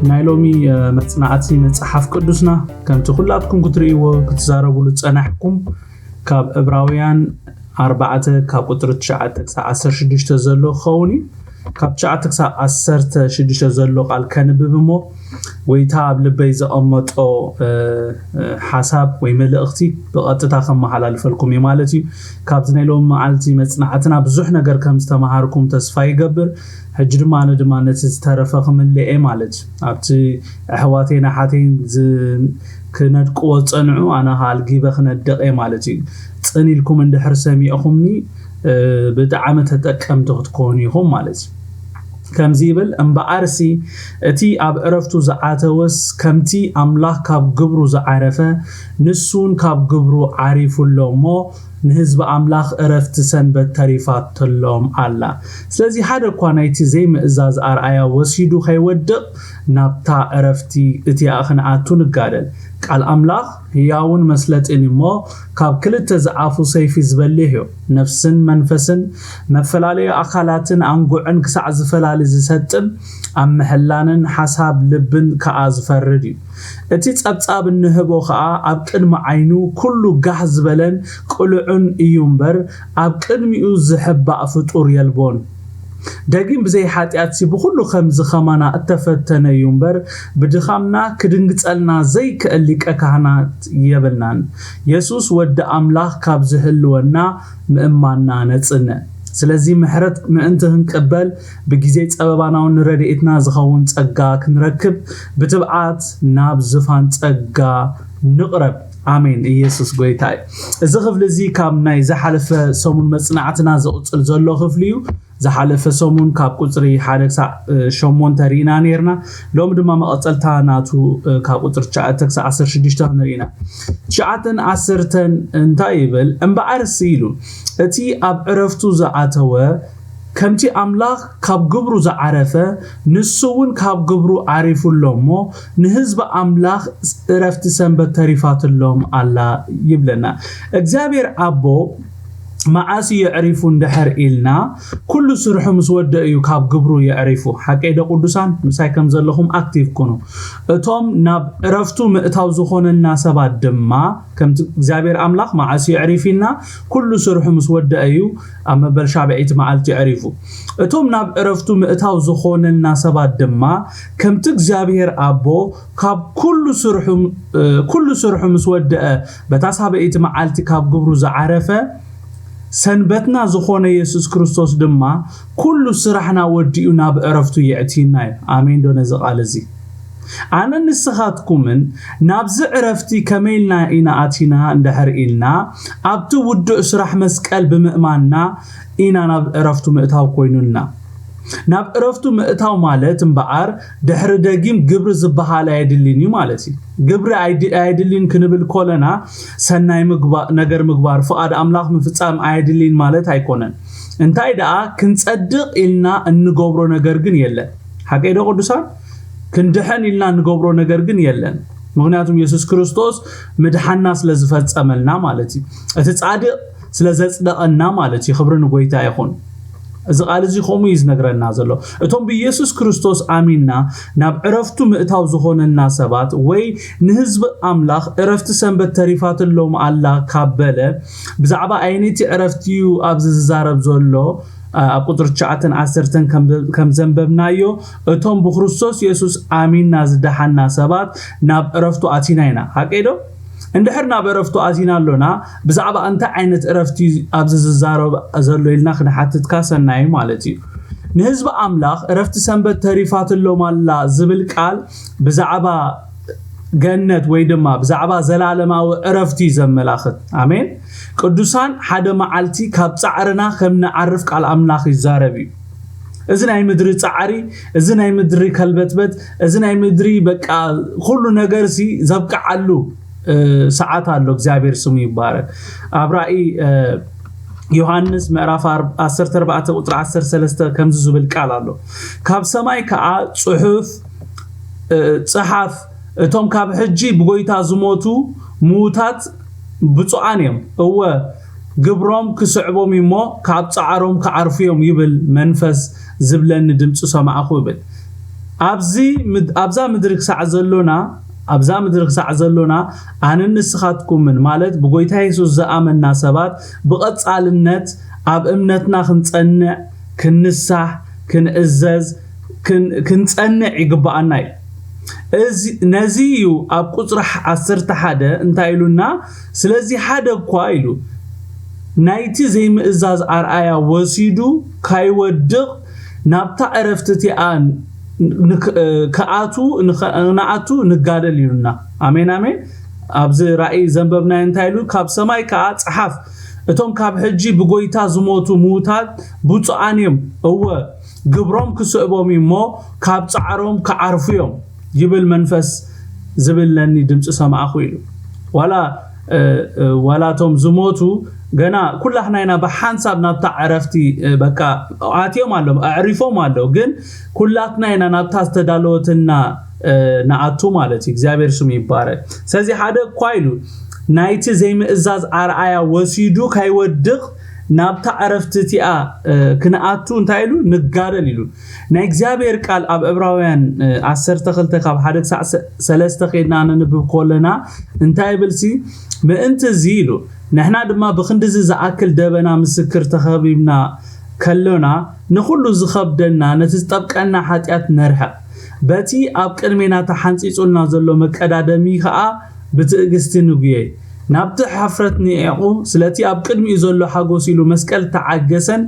ናይ ሎሚ መጽናዕቲ መጽሓፍ ቅዱስና ከምቲ ኩላትኩም ክትርእይዎ ክትዛረቡሉ ዝጸናሕኩም ካብ ዕብራውያን ኣርባዕተ ካብ ቁጽሪ ትሽዓተ ክሳብ ዓሰርተ ሽዱሽተ ዘሎ ክኸውን እዩ። ካብ ትሽዓተ ክሳብ ዓሰርተ ሽዱሽተ ዘሎ ቃል ከንብብ እሞ ጎይታ ኣብ ልበይ ዘቐመጦ ሓሳብ ወይ መልእኽቲ ብቐጥታ ከመሓላልፈልኩም እዩ ማለት እዩ። ካብዚ ናይ ሎሚ መዓልቲ መጽናዕትና ብዙሕ ነገር ከም ዝተምሃርኩም ተስፋ ይገብር። ሕጂ ድማ ኣነ ድማ ነቲ ዝተረፈ ክምልኤ ማለት እዩ። ኣብቲ ኣሕዋተይን ኣሓተይን ክነድቅዎ ዝጸንዑ ኣነ ኣልጊበ ክነድቕ እየ ማለት እዩ። ጽን ኢልኩም እንድሕር ሰሚዕኹምኒ ብጣዕሚ ተጠቀምቲ ክትኮኑ ኢኹም ማለት እዩ። ከምዚ ይብል፣ እምበኣርሲ እቲ ኣብ ዕረፍቱ ዝኣተወስ ከምቲ ኣምላኽ ካብ ግብሩ ዝዓረፈ ንሱ እውን ካብ ግብሩ ዓሪፉ ኣሎ እሞ ንህዝቢ ኣምላኽ ዕረፍቲ ሰንበት ተሪፋተሎም ኣላ። ስለዚ ሓደ እኳ ናይቲ ዘይምእዛዝ ኣርኣያ ወሲዱ ከይወድቕ ናብታ ዕረፍቲ እቲኣ ክንኣቱ ንጋደል። ቃል ኣምላኽ ህያውን መስለጥን እሞ ካብ ክልተ ዝኣፉ ሰይፊ ዝበልህ እዩ፣ ነፍስን መንፈስን መፈላለዩ ኣካላትን ኣንጉዕን ክሳዕ ዝፈላሊ ዝሰጥም ኣብ ምሕላንን ሓሳብ ልብን ከኣ ዝፈርድ እዩ። እቲ ጸብጻብ እንህቦ ከኣ ኣብ ቅድሚ ዓይኑ ኩሉ ጋህ ዝበለን ቅሉዕን እዩ እምበር ኣብ ቅድሚኡ ዝሕባእ ፍጡር የልቦን። ደጊም ብዘይ ሓጢኣትሲ ብኹሉ ከምዚ ኸማና እተፈተነ እዩ እምበር ብድኻምና ክድንግጸልና ዘይክእል ሊቀ ካህናት የብልናን። የሱስ ወዲ ኣምላኽ ካብ ዝህልወና ምእማንና ነጽንዕ። ስለዚ ምሕረት ምእንቲ ክንቅበል ብግዜ ጸበባና እውን ንረድኤትና ዝኸውን ጸጋ ክንረክብ ብትብዓት ናብ ዝፋን ጸጋ ንቕረብ። ኣሜን። ኢየሱስ ጎይታ እዩ። እዚ ክፍሊ እዚ ካብ ናይ ዝሓለፈ ሰሙን መጽናዕትና ዝቕጽል ዘሎ ክፍሊ እዩ። ዝሓለፈ ሰሙን ካብ ቁጽሪ ሓደ ክሳዕ ሸሞንተ ርኢና ነርና። ሎሚ ድማ መቐጸልታ ናቱ ካብ ቁጽሪ ትሽዓተ ክሳዕ ዓሰርተ ሽዱሽተ ክንርኢ ኢና። ትሽዓተን ዓሰርተን እንታይ ይብል? እምበኣርሲ ኢሉ እቲ ኣብ ዕረፍቱ ዝኣተወ ከምቲ ኣምላኽ ካብ ግብሩ ዝዓረፈ ንሱ እውን ካብ ግብሩ ዓሪፉ ኣሎ እሞ ንህዝቢ ኣምላኽ ዕረፍቲ ሰንበት ተሪፋትሎም ኣላ ይብለና። እግዚኣብሔር ኣቦ መዓስ እዩ የዕሪፉ እንድሕር ኢልና፣ ኩሉ ስርሑ ምስ ወደእ እዩ ካብ ግብሩ የዕሪፉ። ሓቀይ ዶ ቅዱሳን? ምሳይ ከም ዘለኹም ኣክቲቭ ኩኑ። እቶም ናብ ዕረፍቱ ምእታው ዝኾነልና ሰባት ድማ፣ ከምቲ እግዚኣብሔር ኣምላኽ መዓስ የዕሪፍ ኢልና፣ ኩሉ ስርሑ ምስ ወደአ እዩ ኣብ መበል ሻብዐይቲ መዓልቲ የዕሪፉ። እቶም ናብ ዕረፍቱ ምእታው ዝኾነልና ሰባት ድማ፣ ከምቲ እግዚኣብሔር ኣቦ ካብ ኩሉ ስርሑ፣ ኩሉ ስርሑ ምስ ወደአ፣ በታ ሳብዐይቲ መዓልቲ ካብ ግብሩ ዝዓረፈ፣ ሰንበትና ዝኾነ የሱስ ክርስቶስ ድማ ኩሉ ስራሕና ወዲኡ ናብ ዕረፍቱ የእትዩና እዩ። ኣሜን ዶ ነዚ ቃል እዚ? ኣነ ንስኻትኩምን ናብዚ ዕረፍቲ ከመይ ኢልና ኢና ኣቲና እንድሕር ኢልና፣ ኣብቲ ውዱእ ስራሕ መስቀል ብምእማንና ኢና ናብ ዕረፍቱ ምእታው ኮይኑና። ናብ ዕረፍቱ ምእታው ማለት እምበኣር ድሕሪ ደጊም ግብሪ ዝበሃል ኣየድልን እዩ ማለት እዩ። ግብሪ ኣይድ-፣ ኣየድልን ክንብል ኮለና ሰናይ ምግባ-፣ ነገር ምግባር፣ ፍቓድ ኣምላኽ ምፍጻም ኣየድልን ማለት ኣይኮነን። እንታይ ደኣ ክንጸድቕ ኢልና እንገብሮ ነገር ግን የለን። ሓቀይ ዶ ቅዱሳን? ክንድሕን ኢልና እንገብሮ ነገር ግን የለን። ምኽንያቱም የሱስ ክርስቶስ ምድሓና ስለ ዝፈጸመልና ማለት እዩ። እቲ ጻድቕ ስለ ዘጽደቐና ማለት እዩ። ክብሪ ንጎይታ ይኹን። እዚ ቃል እዚ ከምኡ እዩ ዝነግረና ዘሎ። እቶም ብኢየሱስ ክርስቶስ ኣሚንና ናብ ዕረፍቱ ምእታው ዝኾነና ሰባት ወይ ንህዝቢ ኣምላኽ ዕረፍቲ ሰንበት ተሪፋትሎም ኣላ ካብ በለ፣ ብዛዕባ ኣየነይቲ ዕረፍቲ እዩ ኣብዚ ዝዛረብ ዘሎ? ኣብ ቁጽሪ ትሽዓተን ዓሰርተን ከም፣ ከም ዘንበብናዮ፣ እቶም ብክርስቶስ የሱስ ኣሚንና ዝደሓና ሰባት ናብ ዕረፍቱ ኣቲና ኢና። ሓቀይ ዶ? እንድሕር ናብ ዕረፍቱ ኣቲና ኣሎና፣ ብዛዕባ እንታይ ዓይነት ዕረፍቲ እዩ ኣብዚ ዝዛረብ ዘሎ ኢልና ክንሓትትካ ሰናይ ማለት እዩ። ንህዝቢ ኣምላኽ ዕረፍቲ ሰንበት ተሪፋትሎም ኣላ ዝብል ቃል ብዛዕባ ገነት ወይ ድማ ብዛዕባ ዘላለማዊ ዕረፍቲ እዩ ዘመላኽት። ኣሜን። ቅዱሳን ሓደ መዓልቲ ካብ ጻዕርና ከም ንዓርፍ ቃል ኣምላኽ ይዛረብ እዩ። እዚ ናይ ምድሪ ጻዕሪ፣ እዚ ናይ ምድሪ ከልበትበት፣ እዚ ናይ ምድሪ በቃ ኩሉ ነገርሲ ዘብቅዓሉ፣ እ፣ ሰዓት ኣሎ። እግዚኣብሔር ስሙ ይባረክ። ኣብ ራእይ፣ እ፣ ዮሃንስ ምዕራፍ ዓሰርተ ኣርባዕተ ቁፅሪ ዓሰርተ ሰለስተ ከምዚ ዝብል ቃል ኣሎ። ካብ ሰማይ ከዓ ፅሑፍ፣ እ፣ ፀሓፍ፣ እቶም ካብ ሕጂ ብጎይታ ዝሞቱ ምዉታት ብፁዓን እዮም። እወ፣ ግብሮም ክስዕቦም እዩ እሞ ካብ ጻዕሮም ክዓርፉ እዮም ይብል መንፈስ ዝብለኒ ድምፂ ሰማዕኹ ይብል። ኣብዚ ምድ-፣ ኣብዛ ምድሪ ክሳዕ ዘሎና፣ ኣብዛ ምድሪ ክሳዕ ዘሎና ኣነን ንስኻትኩምን፣ ማለት ብጎይታ የሱስ ዝኣመንና ሰባት ብቐጻልነት ኣብ እምነትና ክንጸንዕ፣ ክንሳሕ፣ ክንእዘዝ፣ ክን-፣ ክንጸንዕ ይግብኣና እዩ። እዚ፣ ነዚ እዩ ኣብ ቁጽሪ ዓሰርተ ሓደ እንታይ ኢሉና? ስለዚ ሓደ እኳ ኢሉ ናይቲ ዘይምእዛዝ ኣርኣያ ወሲዱ ካይወድቕ ናብታ ዕረፍቲ እቲኣ ንክ-፣ ክኣቱ፣ ንኸ-፣ ንኣቱ ንጋደል ኢሉና። ኣሜን፣ ኣሜን። ኣብዚ ራእይ ዘንበብናዮ እንታይ ኢሉ? ካብ ሰማይ ከኣ ጸሓፍ፣ እቶም ካብ ሕጂ ብጎይታ ዝሞቱ ምዉታት ብፁዓን እዮም። እወ፣ ግብሮም ክስዕቦም እዩ እሞ ካብ ጻዕሮም ክዓርፉ እዮም ይብል መንፈስ ዝብለኒ ድምፂ ሰማዕኹ ኢሉ። ዋላ፣ እ፣ እ፣ ዋላ እቶም ዝሞቱ ገና ኩላትና ኢና ብሓንሳብ ናብታ ዕረፍቲ፣ እ፣ በቃ ኣትዮም ኣለዉ፣ ኣዕሪፎም ኣለዉ። ግን ኩላትና ኢና ናብታ ዝተዳለወትና፣ እ፣ ንኣቱ ማለት እዩ። እግዚኣብሔር ስሙ ይባረክ። ስለዚ ሓደ እኳ ኢሉ ናይቲ ዘይምእዛዝ ኣርኣያ ወሲዱ ካይወድቕ ናብታ ዕረፍቲ እቲኣ፣ እ፣ ክንኣቱ እንታይ ኢሉ? ንጋደል ኢሉ። ናይ እግዚኣብሔር ቃል ኣብ ዕብራውያን፣ እ፣ ዓሰርተ ክልተ ካብ ሓደ ክሳዕ ሰ-፣ ሰለስተ ኸይድና ነንብብ ከለና እንታይ ይብልሲ? ምእንቲ እዚ ኢሉ፣ ንሕና ድማ ብኽንድዚ ዝኣክል ደበና ምስክር ተኸቢብና ከሎና፣ ንኹሉ ዝኸብደና ነቲ ዝጠብቀና ሓጢኣት ነርሕቕ። በቲ ኣብ ቅድሜና ተሓንጺጹልና ዘሎ መቀዳደሚ ኸኣ ብትዕግስቲ ንጉየይ። ናብቲ ሓፍረት ንዒቑ፣ ስለቲ ኣብ ቅድሚኡ ዘሎ ሓጎስ ኢሉ መስቀል እተዓገሰን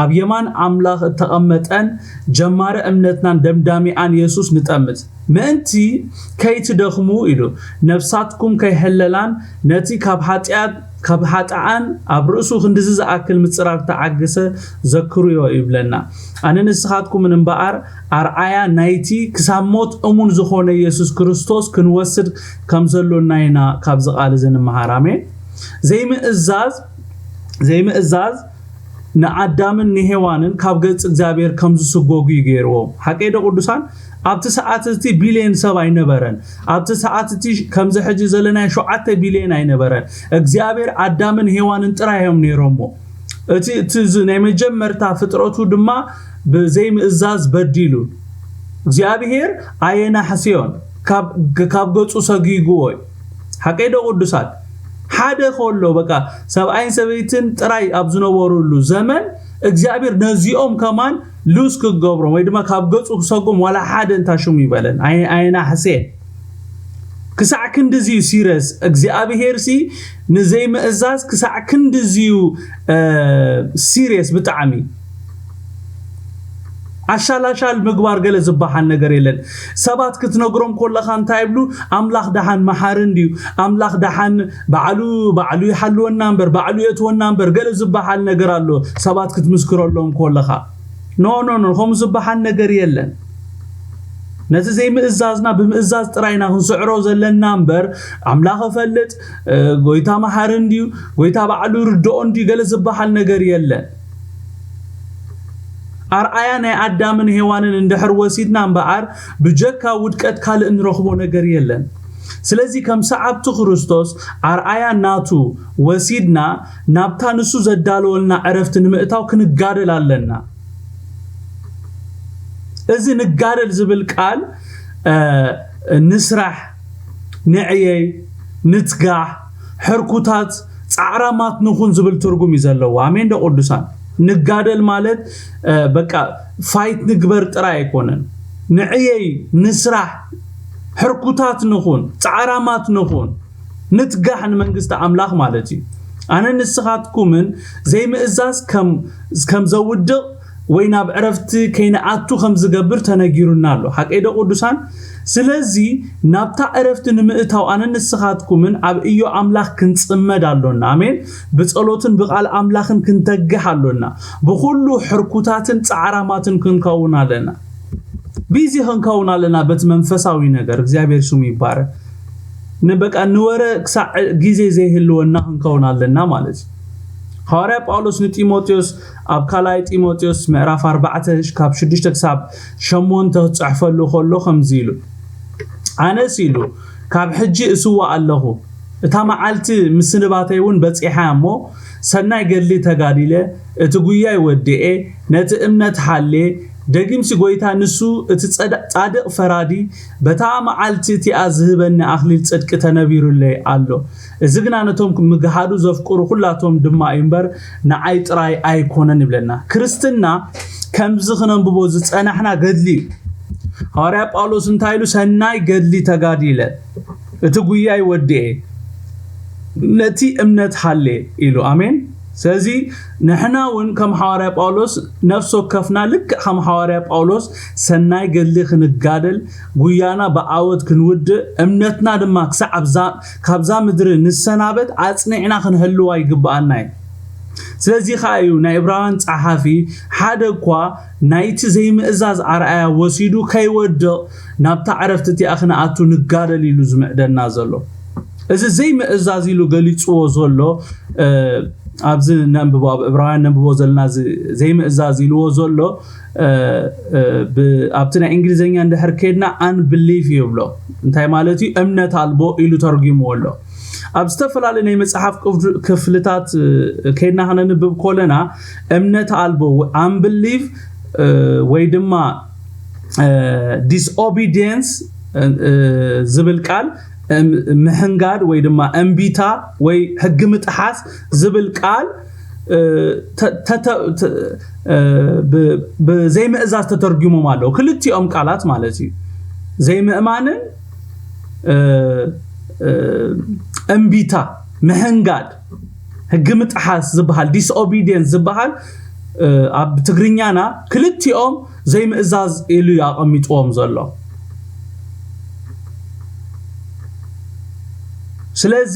ኣብ የማን ኣምላኽ እተቐመጠን ጀማሪ እምነትናን ደምዳሚኣን የሱስ ንጠምት። ምእንቲ ከይትደኽሙ ኢሉ፣ ነፍሳትኩም ከይሕለላን ነቲ ካብ ሓጢኣት፣ ካብ ሓጥኣን ኣብ ርእሱ ክንድዚ ዝኣክል ምጽራር እተዓገሰ ዘክርዮ ይብለና። ኣነ ንስኻትኩምን እምበኣር ኣርኣያ ናይቲ ክሳብ ሞት እሙን ዝኾነ የሱስ ክርስቶስ ክንወስድ ከም ዘሎና ኢና ካብዚ ቃል እዚ ንምሃር። ኣሜን። ዘይምእዛዝ፣ ዘይምእዛዝ ንኣዳምን ንሄዋንን ካብ ገጽ እግዚኣብሔር ከም ዝስጎጉ እዩ ገይርዎም። ሓቀይ ዶ ቅዱሳን? ኣብቲ ሰዓት እቲ ቢልየን ሰብ ኣይነበረን። ኣብቲ ሰዓት እቲ ከምዚ ሕጂ ዘለናዮ ሸውዓተ ቢልየን ኣይነበረን። እግዚኣብሔር ኣዳምን ሄዋንን ጥራይ እዮም ነይሮሞ። እቲ፣ እቲ ዝ-፣ ናይ መጀመርታ ፍጥረቱ ድማ ብዘይምእዛዝ በዲሉ። እግዚኣብሔር ኣየናሕስዮን፣ ካብ፣ ካብ ገጹ ሰጊግዎ እዩ። ሓቀይ ዶ ቅዱሳን? ሓደ ከሎ በቃ ሰብኣይን ሰበይትን ጥራይ ኣብ ዝነበሩሉ ዘመን እግዚኣብሔር ነዚኦም ከማን ሉዝ ክገብሮም ወይ ድማ ካብ ገጹ ክሰጎም ዋላ ሓደ እንታ ሽሙ ይበለን። ኣይ-፣ ኣየናሕስየን። ክሳዕ ክንድዚ እዩ ሲሪየስ። እግዚኣብሄር ሲ ንዘይምእዛዝ ክሳዕ ክንድዚ እዩ፣ እ፣ ሲሪየስ ብጣዕሚ። ኣሻላሻል ምግባር ገለ ዝበሃል ነገር የለን። ሰባት ክትነግሮም ከለኻ እንታይ ይብሉ? ኣምላኽ ደሓን መሓርን ድዩ? ኣምላኽ ደሓን ባዕሉ፣ ባዕሉ ይሓልወና እምበር፣ ባዕሉ የእትወና እምበር፣ ገለ ዝበሃል ነገር ኣሎ። ሰባት ክትምስክረሎም ከለኻ። ኖ፣ ኖ፣ ኖ፣ ከምኡ ዝበሃል ነገር የለን። ነቲ ዘይምእዛዝና ብምእዛዝ ጥራይ ኢና ክንስዕሮ ዘለና እምበር፣ ኣምላኽ እፈልጥ፣ እ፣ ጎይታ መሓርን ድዩ፣ ጎይታ ባዕሉ ርድኦ እንድዩ፣ ገለ ዝበሃል ነገር የለን። ኣርኣያ ናይ ኣዳምን ሄዋንን እንድሕር ወሲድና እምበኣር፣ ብጀካ ውድቀት ካልእ እንረኽቦ ነገር የለን። ስለዚ ከም ሰዓብቲ ክርስቶስ ኣርኣያ ናቱ ወሲድና ናብታ ንሱ ዘዳለወልና ዕረፍቲ ንምእታው ክንጋደል ኣለና። እዚ ንጋደል ዝብል ቃል፣ እ፣ ንስራሕ፣ ንዕየይ፣ ንትጋሕ፣ ሕርኩታት፣ ጻዕራማት ንኹን ዝብል ትርጉም እዩ ዘለዎ። ኣሜን ዶ ቅዱሳን? ንጋደል ማለት፣ እ፣ በቃ ፋይት ንግበር ጥራይ ኣይኮነን። ንዕየይ፣ ንስራሕ፣ ሕርኩታት ንኹን፣ ጻዕራማት ንኹን፣ ንትጋሕ ንመንግስቲ ኣምላኽ ማለት እዩ። ኣነ ንስኻትኩምን ዘይምእዛዝ ከም፣ ከም ዘውድቕ ወይ ናብ ዕረፍቲ ከይንኣቱ ከም ዝገብር ተነጊሩና ኣሎ። ሓቀይ ዶ ቅዱሳን? ስለዚ ናብታ ዕረፍቲ ንምእታው ኣነ ንስኻትኩምን ኣብ እዮ ኣምላኽ ክንጽመድ ኣሎና። ኣሜን። ብጸሎትን ብቃል ኣምላኽን ክንተግሕ ኣሎና። ብኹሉ ሕርኩታትን ጻዕራማትን ክንከውን ኣለና። ቢዚ ክንከውን ኣለና በቲ መንፈሳዊ ነገር። እግዚኣብሔር ስሙ ይባረክ። ንበቃ ንወረ ክሳዕ ግዜ ዘይህልወና ክንከውን ኣለና ማለት እዩ። ሃዋርያ ጳውሎስ ንጢሞቴዎስ ኣብ ካልኣይ ጢሞቴዎስ ምዕራፍ ኣርባዕተ ካብ ሽዱሽተ ክሳብ ሸሞንተ ክጽሕፈሉ ከሎ ከምዚ ኢሉ፣ ኣነስ ኢሉ፣ ካብ ሕጂ እስዋእ ኣለኹ፣ እታ መዓልቲ ምስንባተይ እውን በጺሓ እሞ፣ ሰናይ ገድሊ ተጋዲለ፣ እቲ ጉያይ ወዲኤ፣ ነቲ እምነት ሓልየ፣ ደጊምሲ ጎይታ ንሱ እቲ ጸዳ- ጻድቕ ፈራዲ በታ መዓልቲ እቲኣ ዝህበኒ ኣኽሊል ጽድቂ ተነቢሩለይ ኣሎ። እዚ ግና ነቶም ምግሃዱ ዘፍቅሩ ኩላቶም ድማ እዩ እምበር ንዓይ ጥራይ ኣይኮነን ይብለና። ክርስትና ከምዚ ክነንብቦ ዝጸናሕና ገድሊ እዩ። ሃዋርያ ጳውሎስ እንታይ ኢሉ? ሰናይ ገድሊ ተጋዲለ፣ እቲ ጉያይ ወዲኤ፣ ነቲ እምነት ሃሌ ኢሉ። ኣሜን። ስለዚ ንሕና እውን ከም ሃዋርያ ጳውሎስ ነፍሲ ወከፍና ልክዕ ከም ሃዋርያ ጳውሎስ ሰናይ ገድሊ ክንጋደል፣ ጉያና ብዓወት ክንውድእ፣ እምነትና ድማ ክሳዕ ኣብዛ- ካብዛ ምድሪ ንሰናበት ኣጽኒዕና ክንህልዋ ይግብኣና እዩ። ስለዚ ከኣ እዩ ናይ ዕብራውያን ጸሓፊ ሓደ እኳ ናይቲ ዘይምእዛዝ ኣርኣያ ወሲዱ ከይወድቕ ናብታ ዕረፍቲ እቲኣ ክንኣቱ ንጋደል ኢሉ ዝምዕደና ዘሎ። እዚ ዘይምእዛዝ ኢሉ ገሊጽዎ ዘሎ ኣብዚ ነንብቦ ኣብ ዕብራውያን ነንብቦ ዘለና ዘይምእዛዝ ኢልዎ ዘሎ ኣብቲ ናይ እንግሊዝኛ እንድሕር ከድና unbelief ይብሎ። እንታይ ማለት እዩ? እምነት ኣልቦ ኢሉ ተርጉምዎ ኣሎ። ኣብ ዝተፈላለዩ ናይ መጽሓፍ ክፍልታት ከድና ክነንብብ ከለና እምነት ኣልቦ፣ unbelief፣ ወይ ድማ disobedience ዝብል ቃል፣ ምሕንጋድ ወይ ድማ እምቢታ ወይ ሕጊ ምጥሓስ ዝብል ቃል ብዘይምእዛዝ ተተርጉሞም ኣለዉ። ክልቲኦም ቃላት ማለት እዩ። ዘይምእማንን እምቢታ፣ ምሕንጋድ፣ ሕጊ ምጥሓስ ዝበሃል፣ disobedience ዝበሃል ኣብ ትግርኛና ክልቲኦም ዘይምእዛዝ ኢሉ ኣቐሚጥዎም ዘሎ። ስለዚ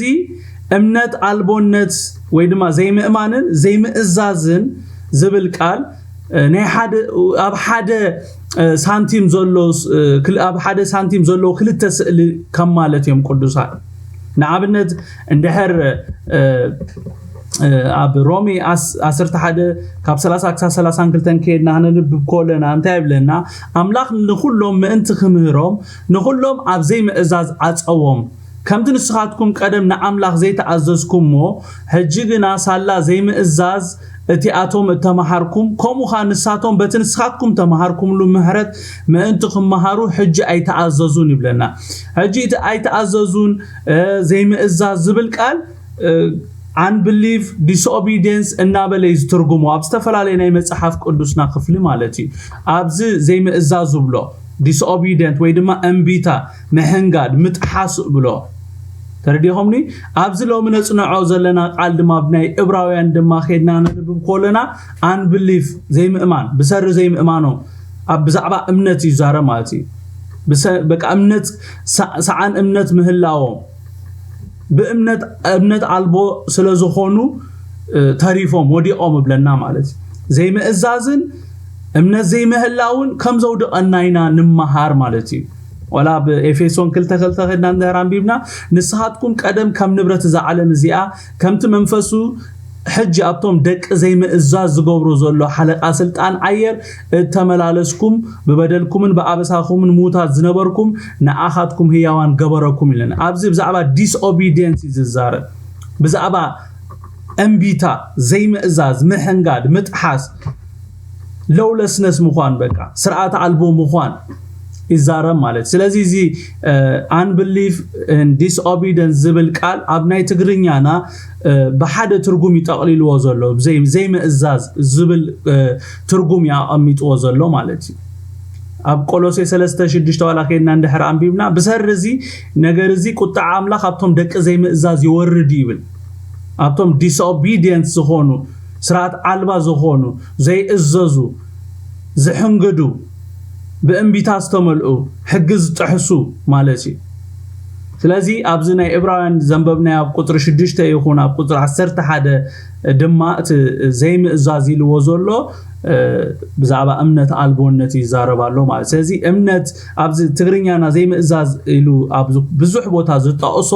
እምነት ኣልቦነት ወይ ድማ ዘይምእማንን ዘይምእዛዝን ዝብል ቃል ናይ ሓደ ኣብ ሓደ ሳንቲም ዘሎ ኣብ ሓደ ሳንቲም ዘለዎ ክልተ ስእሊ ከም ማለት እዮም ቅዱሳን። ንኣብነት እንድሕር ኣብ ሮሜ ዓሰርተ ሓደ ካብ ሰላሳ ክሳብ ሰላሳን ክልተን ከድና ክነንብብ ከለና እንታይ ይብለና? ኣምላኽ ንኹሎም ምእንቲ ክምህሮም ንኹሎም ኣብ ዘይምእዛዝ ዓጸዎም። ከምቲ ንስኻትኩም ቀደም ንኣምላኽ ዘይተኣዘዝኩምዎ፣ ሕጂ ግና ሳላ ዘይምእዛዝ እቲኣቶም እተመሃርኩም፣ ከምኡ ኸኣ ንሳቶም በቲ ንስኻትኩም ተመሃርኩምሉ ምሕረት ምእንቲ ክመሃሩ ሕጂ ኣይተኣዘዙን ይብለና። ሕጂ እቲ ኣይተኣዘዙን ዘይምእዛዝ ዝብል ቃል unbelief፣ disobedience እናበለ እዩ ዝትርጉሞ ኣብ ዝተፈላለየ ናይ መጽሓፍ ቅዱስና ክፍሊ ማለት እዩ። ኣብዚ ዘይምእዛዝ ዝብሎ disobedient ወይ ድማ እምቢታ፣ ምሕንጋድ፣ ምጥሓስ ብሎ። ተረዲኹምኒ? ኣብዚ ሎሚ ነጽንዖ ዘለና ቃል ድማ ኣብ ናይ እብራውያን ድማ ከድና ነንብብ ከለና unbelief ዘይምእማን፣ ብሰሪ ዘይምእማኖም ኣብ ብዛዕባ እምነት እዩ ዛረብ ማለት እዩ። በቃ እምነት ሰዓን እምነት ምህላዎም ብእምነት እምነት ኣልቦ ስለ ዝኾኑ ተሪፎም ወዲቖም እብለና ማለት እዩ። ዘይምእዛዝን እምነት ዘይምህላውን ከም ዘውድቐና ኢና ንመሃር ማለት እዩ። ወላ ኣብ ኤፌሶን ክልተ ክልተ ከድና እንድሕር ኣንቢብና ንስኻትኩም ቀደም ከም ንብረት እዛ ዓለም እዚኣ ከምቲ መንፈሱ ሕጂ ኣብቶም ደቂ ዘይምእዛዝ ዝገብሮ ዘሎ ሓለቃ ስልጣን ኣየር እተመላለስኩም ብበደልኩምን ብኣበሳኹምን ምዉታት ዝነበርኩም ንኣኻትኩም ህያዋን ገበረኩም ኢለን። ኣብዚ ብዛዕባ disobedience እዩ ዝዛረብ። ብዛዕባ እምቢታ፣ ዘይምእዛዝ፣ ምሕንጋድ፣ ምጥሓስ፣ lawlessness ምዃን፣ በቃ ስርዓት ኣልቦ ምዃን ይዛረብ ማለት። ስለዚ እዚ unbelief and disobedience ዝብል ቃል ኣብ ናይ ትግርኛና ብሓደ ትርጉም ይጠቕሊልዎ ዘሎ፣ ዘይምእዛዝ ዝብል ትርጉም ይኣቐሚጥዎ ዘሎ ማለት እዩ። ኣብ ቆሎሴ ሰለስተ ሽዱሽተ ዋላ ከይድና እንድሕር ኣንቢብና ብሰሪ እዚ ነገር እዚ ቁጥዓ ኣምላኽ ኣብቶም ደቂ ዘይምእዛዝ ይወርድ ይብል። ኣብቶም disobedient ዝኾኑ፣ ስርዓት ዓልባ ዝኾኑ፣ ዘይእዘዙ፣ ዝሕንግዱ፣ ብእምቢታ ዝተመልኡ፣ ሕጊ ዝጥሕሱ ማለት እዩ። ስለዚ ኣብዚ ናይ እብራውያን ዘንበብናዮ ኣብ ቁፅሪ ሽዱሽተ ይኹን ኣብ ቁፅሪ ዓሰርተ ሓደ ድማ እቲ ዘይምእዛዝ ኢልዎ ዘሎ ብዛዕባ እምነት ኣልቦነት ይዛረብ ኣሎ ማለት። ስለዚ እምነት ኣብዚ ትግርኛና ዘይምእዛዝ ኢሉ ኣብ ብዙሕ ቦታ ዝጠቕሶ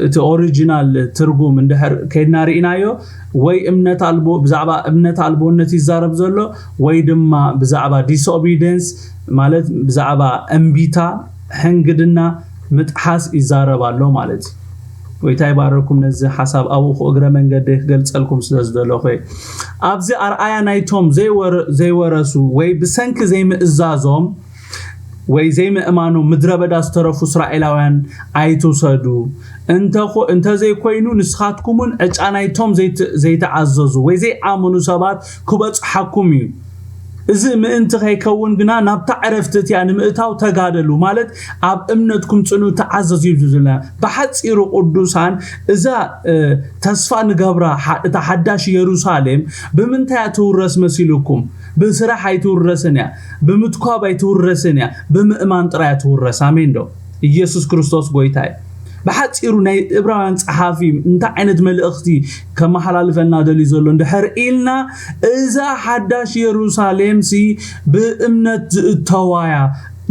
እቲ ኦሪጂናል ትርጉም እንድሕር ከይድና ርኢናዮ፣ ወይ እምነት ኣልቦ፣ ብዛዕባ እምነት ኣልቦነት ይዛረብ ዘሎ፣ ወይ ድማ ብዛዕባ ዲስኦቢደንስ፣ ማለት ብዛዕባ እምቢታ፣ ሕንግድና፣ ምጥሓስ ይዛረብ ኣሎ ማለት እዩ። ጎይታ ይባረኩም። ነዚ ሓሳብ ኣብኡ እግረ መንገደይ ክገልጸልኩም ስለ ዝደለኹ እየ። ኣብዚ ኣርኣያ ናይቶም ዘይወረ- ዘይወረሱ ወይ ብሰንኪ ዘይምእዛዞም ወይ ዘይምእማኖም ምድረ በዳ ዝተረፉ እስራኤላውያን ኣይትውሰዱ። እንተኾ- እንተዘይኮይኑ ንስኻትኩምን ዕጫ ናይቶም ዘይት- ዘይተኣዘዙ ወይ ዘይኣመኑ ሰባት ክበጽሓኩም እዩ። እዚ ምእንቲ ከይከውን ግና ናብታ ዕረፍቲ እቲኣ ንምእታው ተጋደሉ፣ ማለት ኣብ እምነትኩም ጽኑ ተዓዘዙ እዩ ዝብለና። ብሓጺሩ ቅዱሳን፣ እዛ ተስፋ ንገብራ እታ ሓዳሽ የሩሳሌም ብምንታይ እያ ትውረስ መሲልኩም? ብስራሕ ኣይትውረስን እያ፣ ብምትኳብ ኣይትውረስን እያ፣ ብምእማን ጥራይ እያ ትውረስ። ኣሜን ዶ? ኢየሱስ ክርስቶስ ጎይታ እዩ። ብሓጺሩ ናይ እብራውያን ጸሓፊ እንታይ ዓይነት መልእኽቲ ከመሓላልፈልና ደልዩ ዘሎ እንድሕር ኢልና፣ እዛ ሓዳሽ የሩሳሌም ሲ ብእምነት ዝእተዋያ፣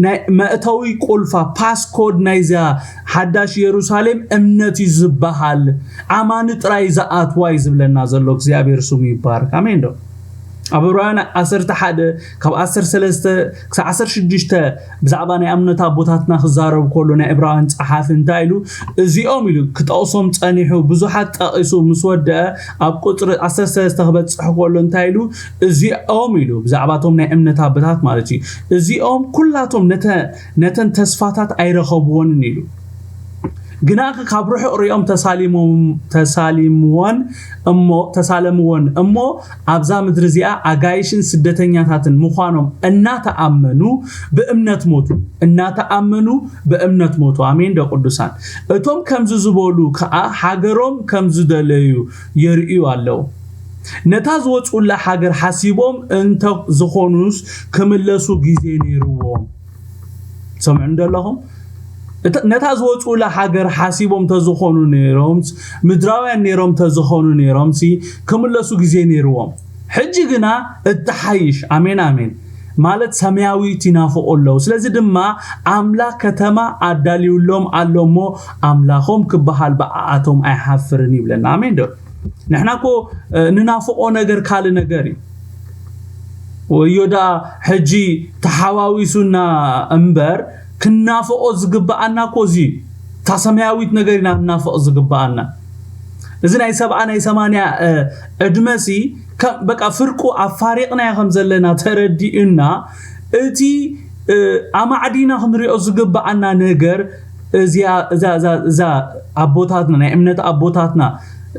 ናይ መእተዊ ቁልፋ፣ ፓስኮድ ናይዛ ሓዳሽ የሩሳሌም እምነት እዩ ዝበሃል። ኣማኒ ጥራይ ዝኣትዋ እዩ ዝብለና ዘሎ። እግዚኣብሔር ስሙ ይባረክ። ኣሜን ዶ? ኣብ ዕብራውያን ዓሰርተ ሓደ ካብ ዓሰርተ ሰለስተ ክሳብ ዓሰርተ ሽዱሽተ ብዛዕባ ናይ እምነት ኣቦታትና ክዛረብ ከሎ ናይ ዕብራውያን ጸሓፊ እንታይ ኢሉ? እዚኦም ኢሉ ክጠቕሶም ጸኒሑ፣ ብዙሓት ጠቒሱ ምስ ወደአ ኣብ ቁጽሪ ዓሰርተ ሰለስተ ክበጽሕ ከሎ እንታይ ኢሉ? እዚኦም ኢሉ፣ ብዛዕባቶም ናይ እምነት ኣቦታት ማለት እዩ። እዚኦም ኩላቶም ነተ- ነተን ተስፋታት ኣይረኸብዎንን ኢሉ። ግናኸ ካብ ርሑቕ ሪኦም ተሳሊሞም- ተሳሊምዎን እሞ ተሳለምዎን እሞ ኣብዛ ምድሪ እዚኣ ኣጋይሽን ስደተኛታትን ምዃኖም እናተኣመኑ ብእምነት ሞቱ። እናተኣመኑ ብእምነት ሞቱ። ኣሜን ዶ ቅዱሳን? እቶም ከምዚ ዝበሉ ከዓ ሃገሮም ከም ዝደለዩ የርእዩ ኣለዉ። ነታ ዝወፁላ ሃገር ሓሲቦም እንተ ዝኾኑስ ክምለሱ ግዜ ነይርዎም። ሰምዑ እንደለኹም? እተ- ነታ ዝወፁላ ሃገር ሓሲቦም ተዝኾኑ ነይሮም፣ ምድራውያን ነይሮም ተዝኾኑ ነይሮም ሲ ክምለሱ ግዜ ነይርዎም። ሕጂ ግና እትሓይሽ፣ ኣሜን ኣሜን፣ ማለት ሰማያዊት ይናፍቑ ኣለዉ። ስለዚ ድማ ኣምላኽ ከተማ ኣዳልዩሎም ኣሎ እሞ ኣምላኾም ክበሃል ብኣኣቶም ኣይሓፍርን ይብለና። ኣሜን ዶ? ንሕና እኮ እ፣ ንናፍቆ ነገር ካልእ ነገር እዩ። ወዮ ደኣ ሕጂ ተሓዋዊሱና እምበር፣ ክናፍቆ ዝግብኣና እኮ እዚ እዩ። እታ ሰማያዊት ነገር ኢና ክናፍቕ ዝግብኣና። እዚ ናይ ሰብዓ ናይ ሰማንያ እ፣ ዕድመ ሲ ከም በቃ ፍርቁ ኣፋሪቕናዮ ከም ዘለና ተረዲኡና፣ እቲ እ፣ ኣማዕዲና ክንሪኦ ዝግብኣና ነገር እዚኣ እዛ እዛ እዛ ኣቦታትና ናይ እምነት ኣቦታትና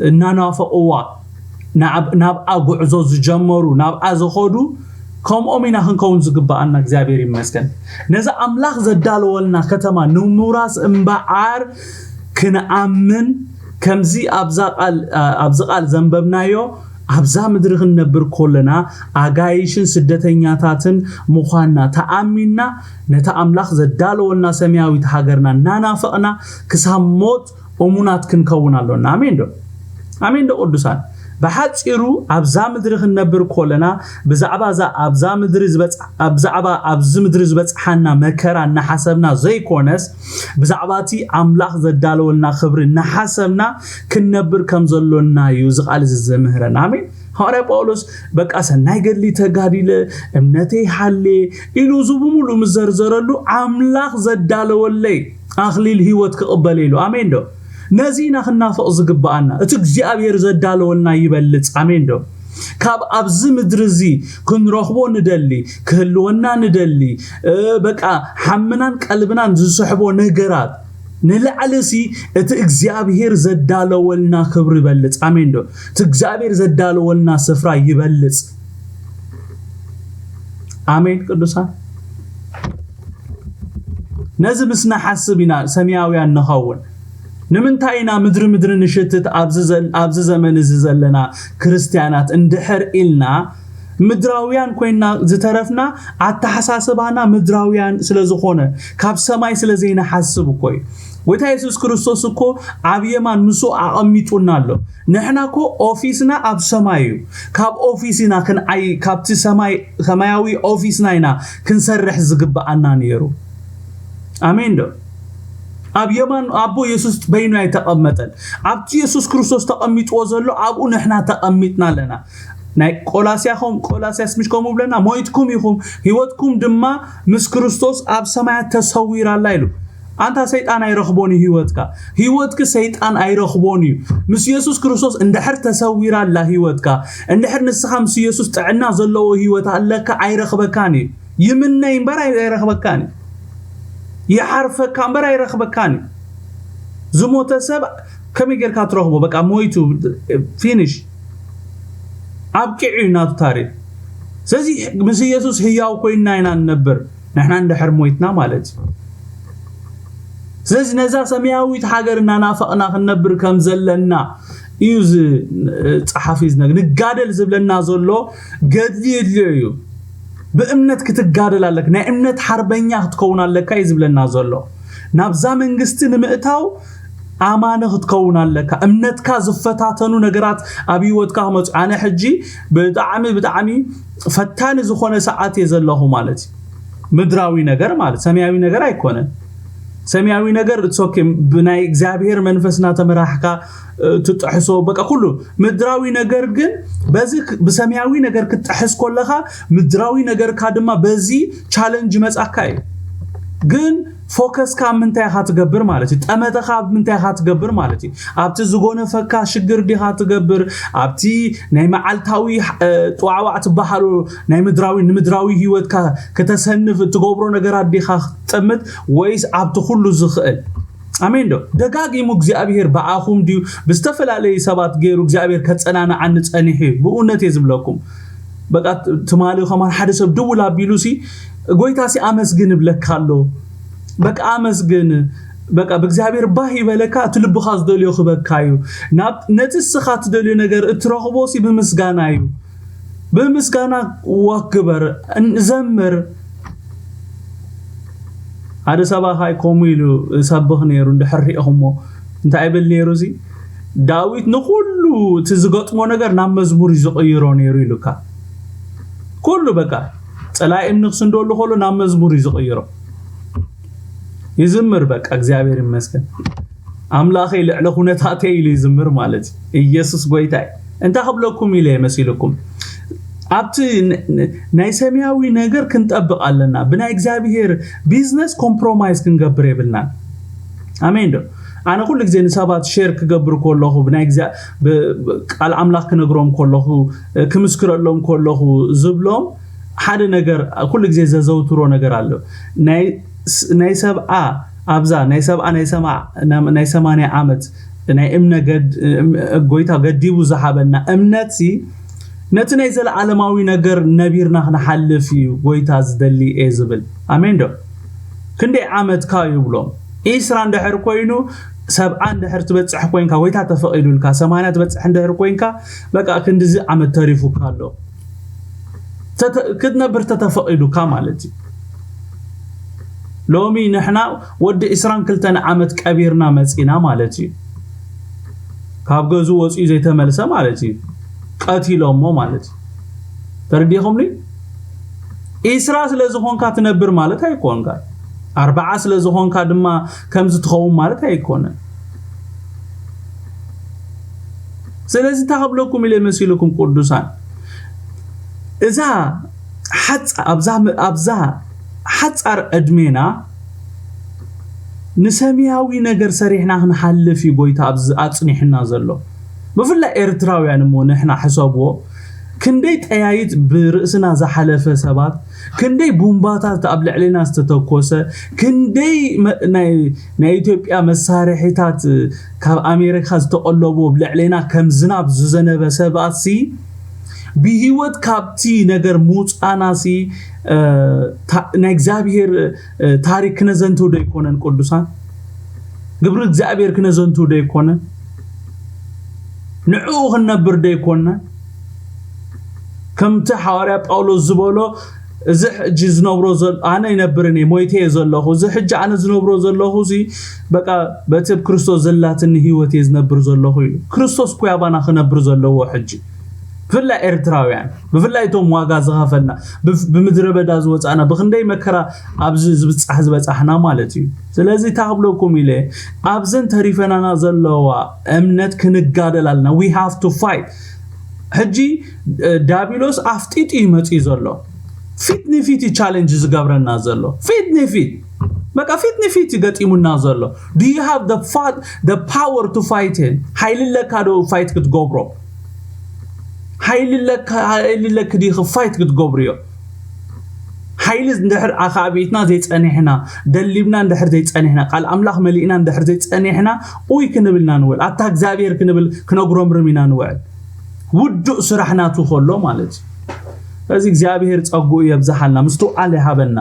እናናፈቕዋ ናብ- ናብኣ ጉዕዞ ዝጀመሩ ናብኣ ዝኸዱ ከምኦም ኢና ክንከውን ዝግብኣና። እግዚኣብሔር ይመስገን ነዚ ኣምላኽ ዘዳለወልና ከተማ ንምውራስ እምበኣር ክንኣምን ከምዚ ኣብዛ ቃል ኣብዚ ቃል ዘንበብናዮ ኣብዛ ምድሪ ክንነብር ከለና ኣጋይሽን ስደተኛታትን ምዃንና ተኣሚንና ነቲ ኣምላኽ ዘዳለወልና ሰማያዊት ሃገርና እናናፈቕና ክሳብ ሞት እሙናት ክንከውን ኣሎና። ኣሜን ዶ? ኣሜን ዶ ቅዱሳን? ብሓጺሩ ኣብዛ ምድሪ ክንነብር ከለና ብዛዕባ እዛ ኣብዛ ምድሪ ዝበጽ- ብዛዕባ ኣብዚ ምድሪ ዝበጽሓና መከራ እናሓሰብና ዘይኮነስ ብዛዕባ እቲ ኣምላኽ ዘዳለወልና ክብሪ እናሓሰብና ክንነብር ከም ዘሎና እዩ እዚ ቃል እዚ ዝምህረና። ኣሜን። ሃዋርያ ጳውሎስ በቃ ሰናይ ገድሊ ተጋዲለ እምነተይ ሃሌ ኢሉ እዚ ብምሉእ ምዘርዘረሉ ኣምላኽ ዘዳለወለይ ኣኽሊል ህይወት ክቕበል ኢሉ። ኣሜን ዶ? ነዚ ኢና ክናፍቕ ዝግብኣና። እቲ እግዚኣብሔር ዘዳለወልና ይበልጽ። ኣሜን ዶ? ካብ ኣብዚ ምድሪ እዚ ክንረኽቦ ንደሊ፣ ክህልወና ንደሊ፣ እ፣ በቃ ሓምናን ቀልብናን ዝስሕቦ ነገራት ንላዕሊ ሲ እቲ እግዚኣብሔር ዘዳለወልና ክብሪ ይበልጽ። ኣሜን ዶ? እቲ እግዚኣብሔር ዘዳለወልና ስፍራ ይበልጽ። ኣሜን ቅዱሳን። ነዚ ምስ ንሓስብ ኢና ሰማያውያን ንኸውን። ንምንታይ ኢና ምድሪ ምድሪ ንሽትት ኣብዚ ዘል- ኣብዚ ዘመን እዚ ዘለና ክርስትያናት እንድሕር ኢልና ምድራውያን ኮይና ዝተረፍና ኣተሓሳስባና ምድራውያን ስለ ዝኾነ ካብ ሰማይ ስለ ዘይንሓስብ እኮ እዩ። ጎይታ የሱስ ክርስቶስ እኮ ኣብ የማን ምስኡ ኣቐሚጡና ኣሎ። ንሕና እኮ ኦፊስና ኣብ ሰማይ እዩ። ካብ ኦፊስ ኢና ክንዓይ ካብቲ ሰማይ ሰማያዊ ኦፊስና ኢና ክንሰርሕ ዝግብኣና ነይሩ። ኣሜን ዶ? ኣብ የማን ኣቦ የሱስ በይኑ ኣይተቐመጠን። ኣብቲ የሱስ ክርስቶስ ተቐሚጥዎ ዘሎ ኣብኡ ንሕና ተቐሚጥና ኣለና። ናይ ቆላስያኹም ቆላስያስ ምሽ ከምኡ ብለና፣ ሞይትኩም ኢኹም፣ ህይወትኩም ድማ ምስ ክርስቶስ ኣብ ሰማያት ተሰዊራ ኣላ ኢሉ። ኣንታ ሰይጣን ኣይረኽቦን እዩ ህይወትካ። ህይወትክ ሰይጣን ኣይረኽቦን እዩ። ምስ የሱስ ክርስቶስ እንድሕር ተሰዊራ ኣላ ህይወትካ፣ እንድሕር ንስኻ ምስ የሱስ ጥዕና ዘለዎ ህይወት ኣለካ፣ ኣይረኽበካን እዩ። ይምነይ እምበር ኣይ- ኣይረኽበካን እዩ። ይሓርፈካ እምበር ኣይረኽበካን እዩ። ዝሞተ ሰብ ከመይ ጌርካ ትረኽቦ? በቃ ሞይቱ፣ ፊኒሽ፣ ኣብቂዑ እዩ ናቱ ታሪክ። ስለዚ ምስ ኢየሱስ ህያው ኮይንና ኢና ንነብር፣ ንሕና እንድሕር ሞይትና ማለት እዩ። ስለዚ ነዛ ሰማያዊት ሃገር እናናፈቕና ክንነብር ከም ዘለና እዩ ዝፀሓፊ ዝነግ ንጋደል ዝብለና ዘሎ። ገድሊ የድልዮ እዩ። ብእምነት ክትጋደል ኣለካ፣ ናይ እምነት ሓርበኛ ክትከውን ኣለካ እዩ ዝብለና ዘሎ። ናብዛ መንግስቲ ንምእታው ኣማኒ ክትከውን ኣለካ። እምነትካ ዝፈታተኑ ነገራት ኣብ ህይወትካ ክመፁ። ኣነ ሕጂ ብጣዕሚ ብጣዕሚ ፈታኒ ዝኾነ ሰዓት እየ ዘለኹ ማለት እዩ። ምድራዊ ነገር ማለት ሰማያዊ ነገር ኣይኮነን። ሰማያዊ ነገር it's okay፣ ብናይ እግዚኣብሔር መንፈስ እናተመራሕካ ትጥሕሶ በቃ ኩሉ። ምድራዊ ነገር ግን በዚ ብሰማያዊ ነገር ክትጥሕስ ኮለኻ ምድራዊ ነገርካ ድማ በዚ ቻለንጅ መጻካ እዩ። ግን ፎከስካ ኣብ ምንታይ ኢኻ ትገብር ማለት እዩ። ጠመተኻ ኣብ ምንታይ ኢኻ ትገብር ማለት እዩ። ኣብቲ ዝጎነፈካ ሽግር ዲኻ ትገብር? ኣብቲ ናይ መዓልታዊ ጥዋዕዋዕ ትበሃሉ ናይ ምድራዊ ንምድራዊ ህይወትካ ከተሰንፍ እትገብሮ ነገራት ዲኻ ክትጠምት፣ ወይስ ኣብቲ ኩሉ ዝኽእል? ኣሜን ዶ? ደጋጊሙ እግዚኣብሔር ብኣኹም ድዩ ብዝተፈላለዩ ሰባት ገይሩ እግዚኣብሔር ከጸናንዓኒ ጸኒሑ እዩ? ብእውነት እየ ዝብለኩም። በቃ ትማሊ ከማን ሓደ ሰብ ድውል ኣቢሉ ሲ ጎይታ ሲ ኣመስግን እብለካ ኣሎ። በቃ ኣመስግን። በቃ ብእግዚኣብሔር ባህ ይበለካ፣ እቲ ልብኻ ዝደልዮ ክበካ እዩ። ናብ ነቲ እስኻ ትደልዮ ነገር እትረኽቦ ሲ ብምስጋና እዩ። ብምስጋና ዋክ ግበር፣ ዘምር። ሓደ ሰባኻይ ከምኡ ኢሉ ሰብኽ ነይሩ እንድሕር ሪእኹሞ እንታይ ይብል ነይሩ እዚ? ዳዊት ንኩሉ እቲ ዝገጥሞ ነገር ናብ መዝሙር እዩ ዝቕይሮ ነይሩ ኢሉካ። ኩሉ በቃ ጸላኢ እምኒ ክስንደሉ ከሎ ናብ መዝሙር እዩ ዝቕይሮ። ይዝምር በቃ እግዚኣብሔር ይመስገን። ኣምላኸይ ልዕሊ ኩነታተይ ኢሉ ይዝምር ማለት እዩ። ኢየሱስ ጎይታይ እንታይ ክብለኩም ኢለ መሲልኩም? ኣብቲ ናይ ሰማያዊ ነገር ክንጠብቕ ኣለና። ብናይ እግዚኣብሔር ቢዝነስ ኮምፕሮማይዝ ክንገብር የብልናን። ኣሜን ዶ? ኣነ ኩሉ ግዜ ንሰባት ሼር ክገብር ከለኹ ብናይ ቃል ኣምላኽ ክነግሮም ከለኹ ክምስክረሎም ከለኹ ዝብሎም ሓደ ነገር ኩሉ ግዜ ዘዘውትሮ ነገር ኣሎ። ናይ ሰብኣ ኣብዛ ናይ ሰብኣ ናይ ሰማ ናይ ሰማንያ ዓመት ናይ እምነ ጎይታ ገዲቡ ዝሃበና እምነት ሲ ነቲ ናይ ዘለዓለማዊ ነገር ነቢርና ክንሓልፍ እዩ ጎይታ ዝደሊ እየ ዝብል። ኣሜን ዶ? ክንደይ ዓመትካ ይብሎም። ኢስራ እንድሕር ኮይኑ ሰብዓ እንድሕር ትበፅሕ ኮይንካ ወይታ ተፈቒዱልካ ሰማንያ ትበፅሕ እንድሕር ኮይንካ በቃ ክንድዚ ዓመት ተሪፉካ ኣሎ ክትነብር ተተፈቒዱካ ማለት እዩ። ሎሚ ንሕና ወዲ ዕስራን ክልተን ዓመት ቀቢርና መፂና ማለት እዩ። ካብ ገዙ ወፂኡ ዘይተመልሰ ማለት እዩ። ቀቲሎሞ ማለት እዩ። ተረዲኹምኒ? ኢስራ ስለ ዝኾንካ ትነብር ማለት ኣይኮንካ። ኣርባዓ ስለ ዝኾንካ ድማ ከምዚ ትኸውን ማለት ኣይኮነን። ስለዚ እንታይ ክብለኩም ኢለ መሲልኩም ቅዱሳን፣ እዛ ሓፃ ኣብዛ ኣብዛ ሓፃር ዕድሜና ንሰማያዊ ነገር ሰሪሕና ክንሓልፍ እዩ ጎይታ ኣብዚ ኣፅኒሕና ዘሎ። ብፍላይ ኤርትራውያን እሞ ንሕና ሕሰብዎ፣ ክንደይ ጠያይት ብርእስና ዝሓለፈ ሰባት፣ ክንደይ ቡምባታት ኣብ ልዕሌና ዝተተኮሰ፣ ክንደይ ናይ ኢትዮጵያ መሳርሒታት ካብ ኣሜሪካ ዝተቐለቡ ኣብ ልዕሌና ከም ዝናብ ዝዘነበ ሰባት ሲ ብህይወት ካብቲ ነገር ምውፃና ሲ ናይ እግዚኣብሄር ታሪክ ክነዘንትው ዶ ይኮነን ቅዱሳን? ግብሪ እግዚኣብሔር ክነዘንቱ ዶ ይኮነ? ንዕኡ ክንነብር ዶ ይኮነ? ከምቲ ሓዋርያ ጳውሎስ ዝበሎ እዚ ሕጂ ዝነብሮ ኣነ ይነብርን እየ ሞይተ እየ ዘለኹ፣ እዚ ሕጂ ኣነ ዝነብሮ ዘለኹ እዚ በቃ በቲ ኣብ ክርስቶስ ዘላትኒ ህይወት እየ ዝነብር ዘለኹ ኢሉ። ክርስቶስ እኮ ኣባና ክነብር ዘለዎ ሕጂ። ብፍላይ ኤርትራውያን፣ ብፍላይ እቶም ዋጋ ዝኸፈልና፣ ብፍ- ብምድረ በዳ ዝወፃእና፣ ብክንደይ መከራ ኣብዚ ዝብፃሕ ዝበፃሕና ማለት እዩ። ስለዚ ታክብለኩም ኢለ፣ ኣብዘን ተሪፈናና ዘለዋ እምነት ክንጋደል ኣለና። We have to fight። ሕጂ እ፣ ዳቢሎስ ኣፍጢጡ እዩ መፅዩ ዘሎ። ፊት ንፊት እዩ ቻለንጅ ዝገብረና ዘሎ። ፊት ንፊት፣ በቃ ፊት ንፊት እዩ ገጢሙና ዘሎ። Do you have the fa- the power to fight him? ሓይሊ ኣለካ ዶ ፋይት ክትገብሮ? ሓይሊ ኣለካ ሓይሊ ኣለክ ዲኺ ፋይት ክትገብርዮ? ሓይሊ እንድሕር ኣኻቢትና ዘይፀኒሕና፣ ደሊብና እንድሕር ዘይፀኒሕና፣ ቃል ኣምላኽ መሊእና እንድሕር ዘይፀኒሕና፣ ኡይ ክንብልና ንውዕል። ኣታ እግዚኣብሔር ክንብል ክነጉረምርም ኢና ንውዕል። ውዱእ ስራሕ ናቱ ከሎ ማለት እዩ። እዚ እግዚኣብሔር ጸጉኡ የብዝሓልና፣ ምስትውዓል ይሃበና።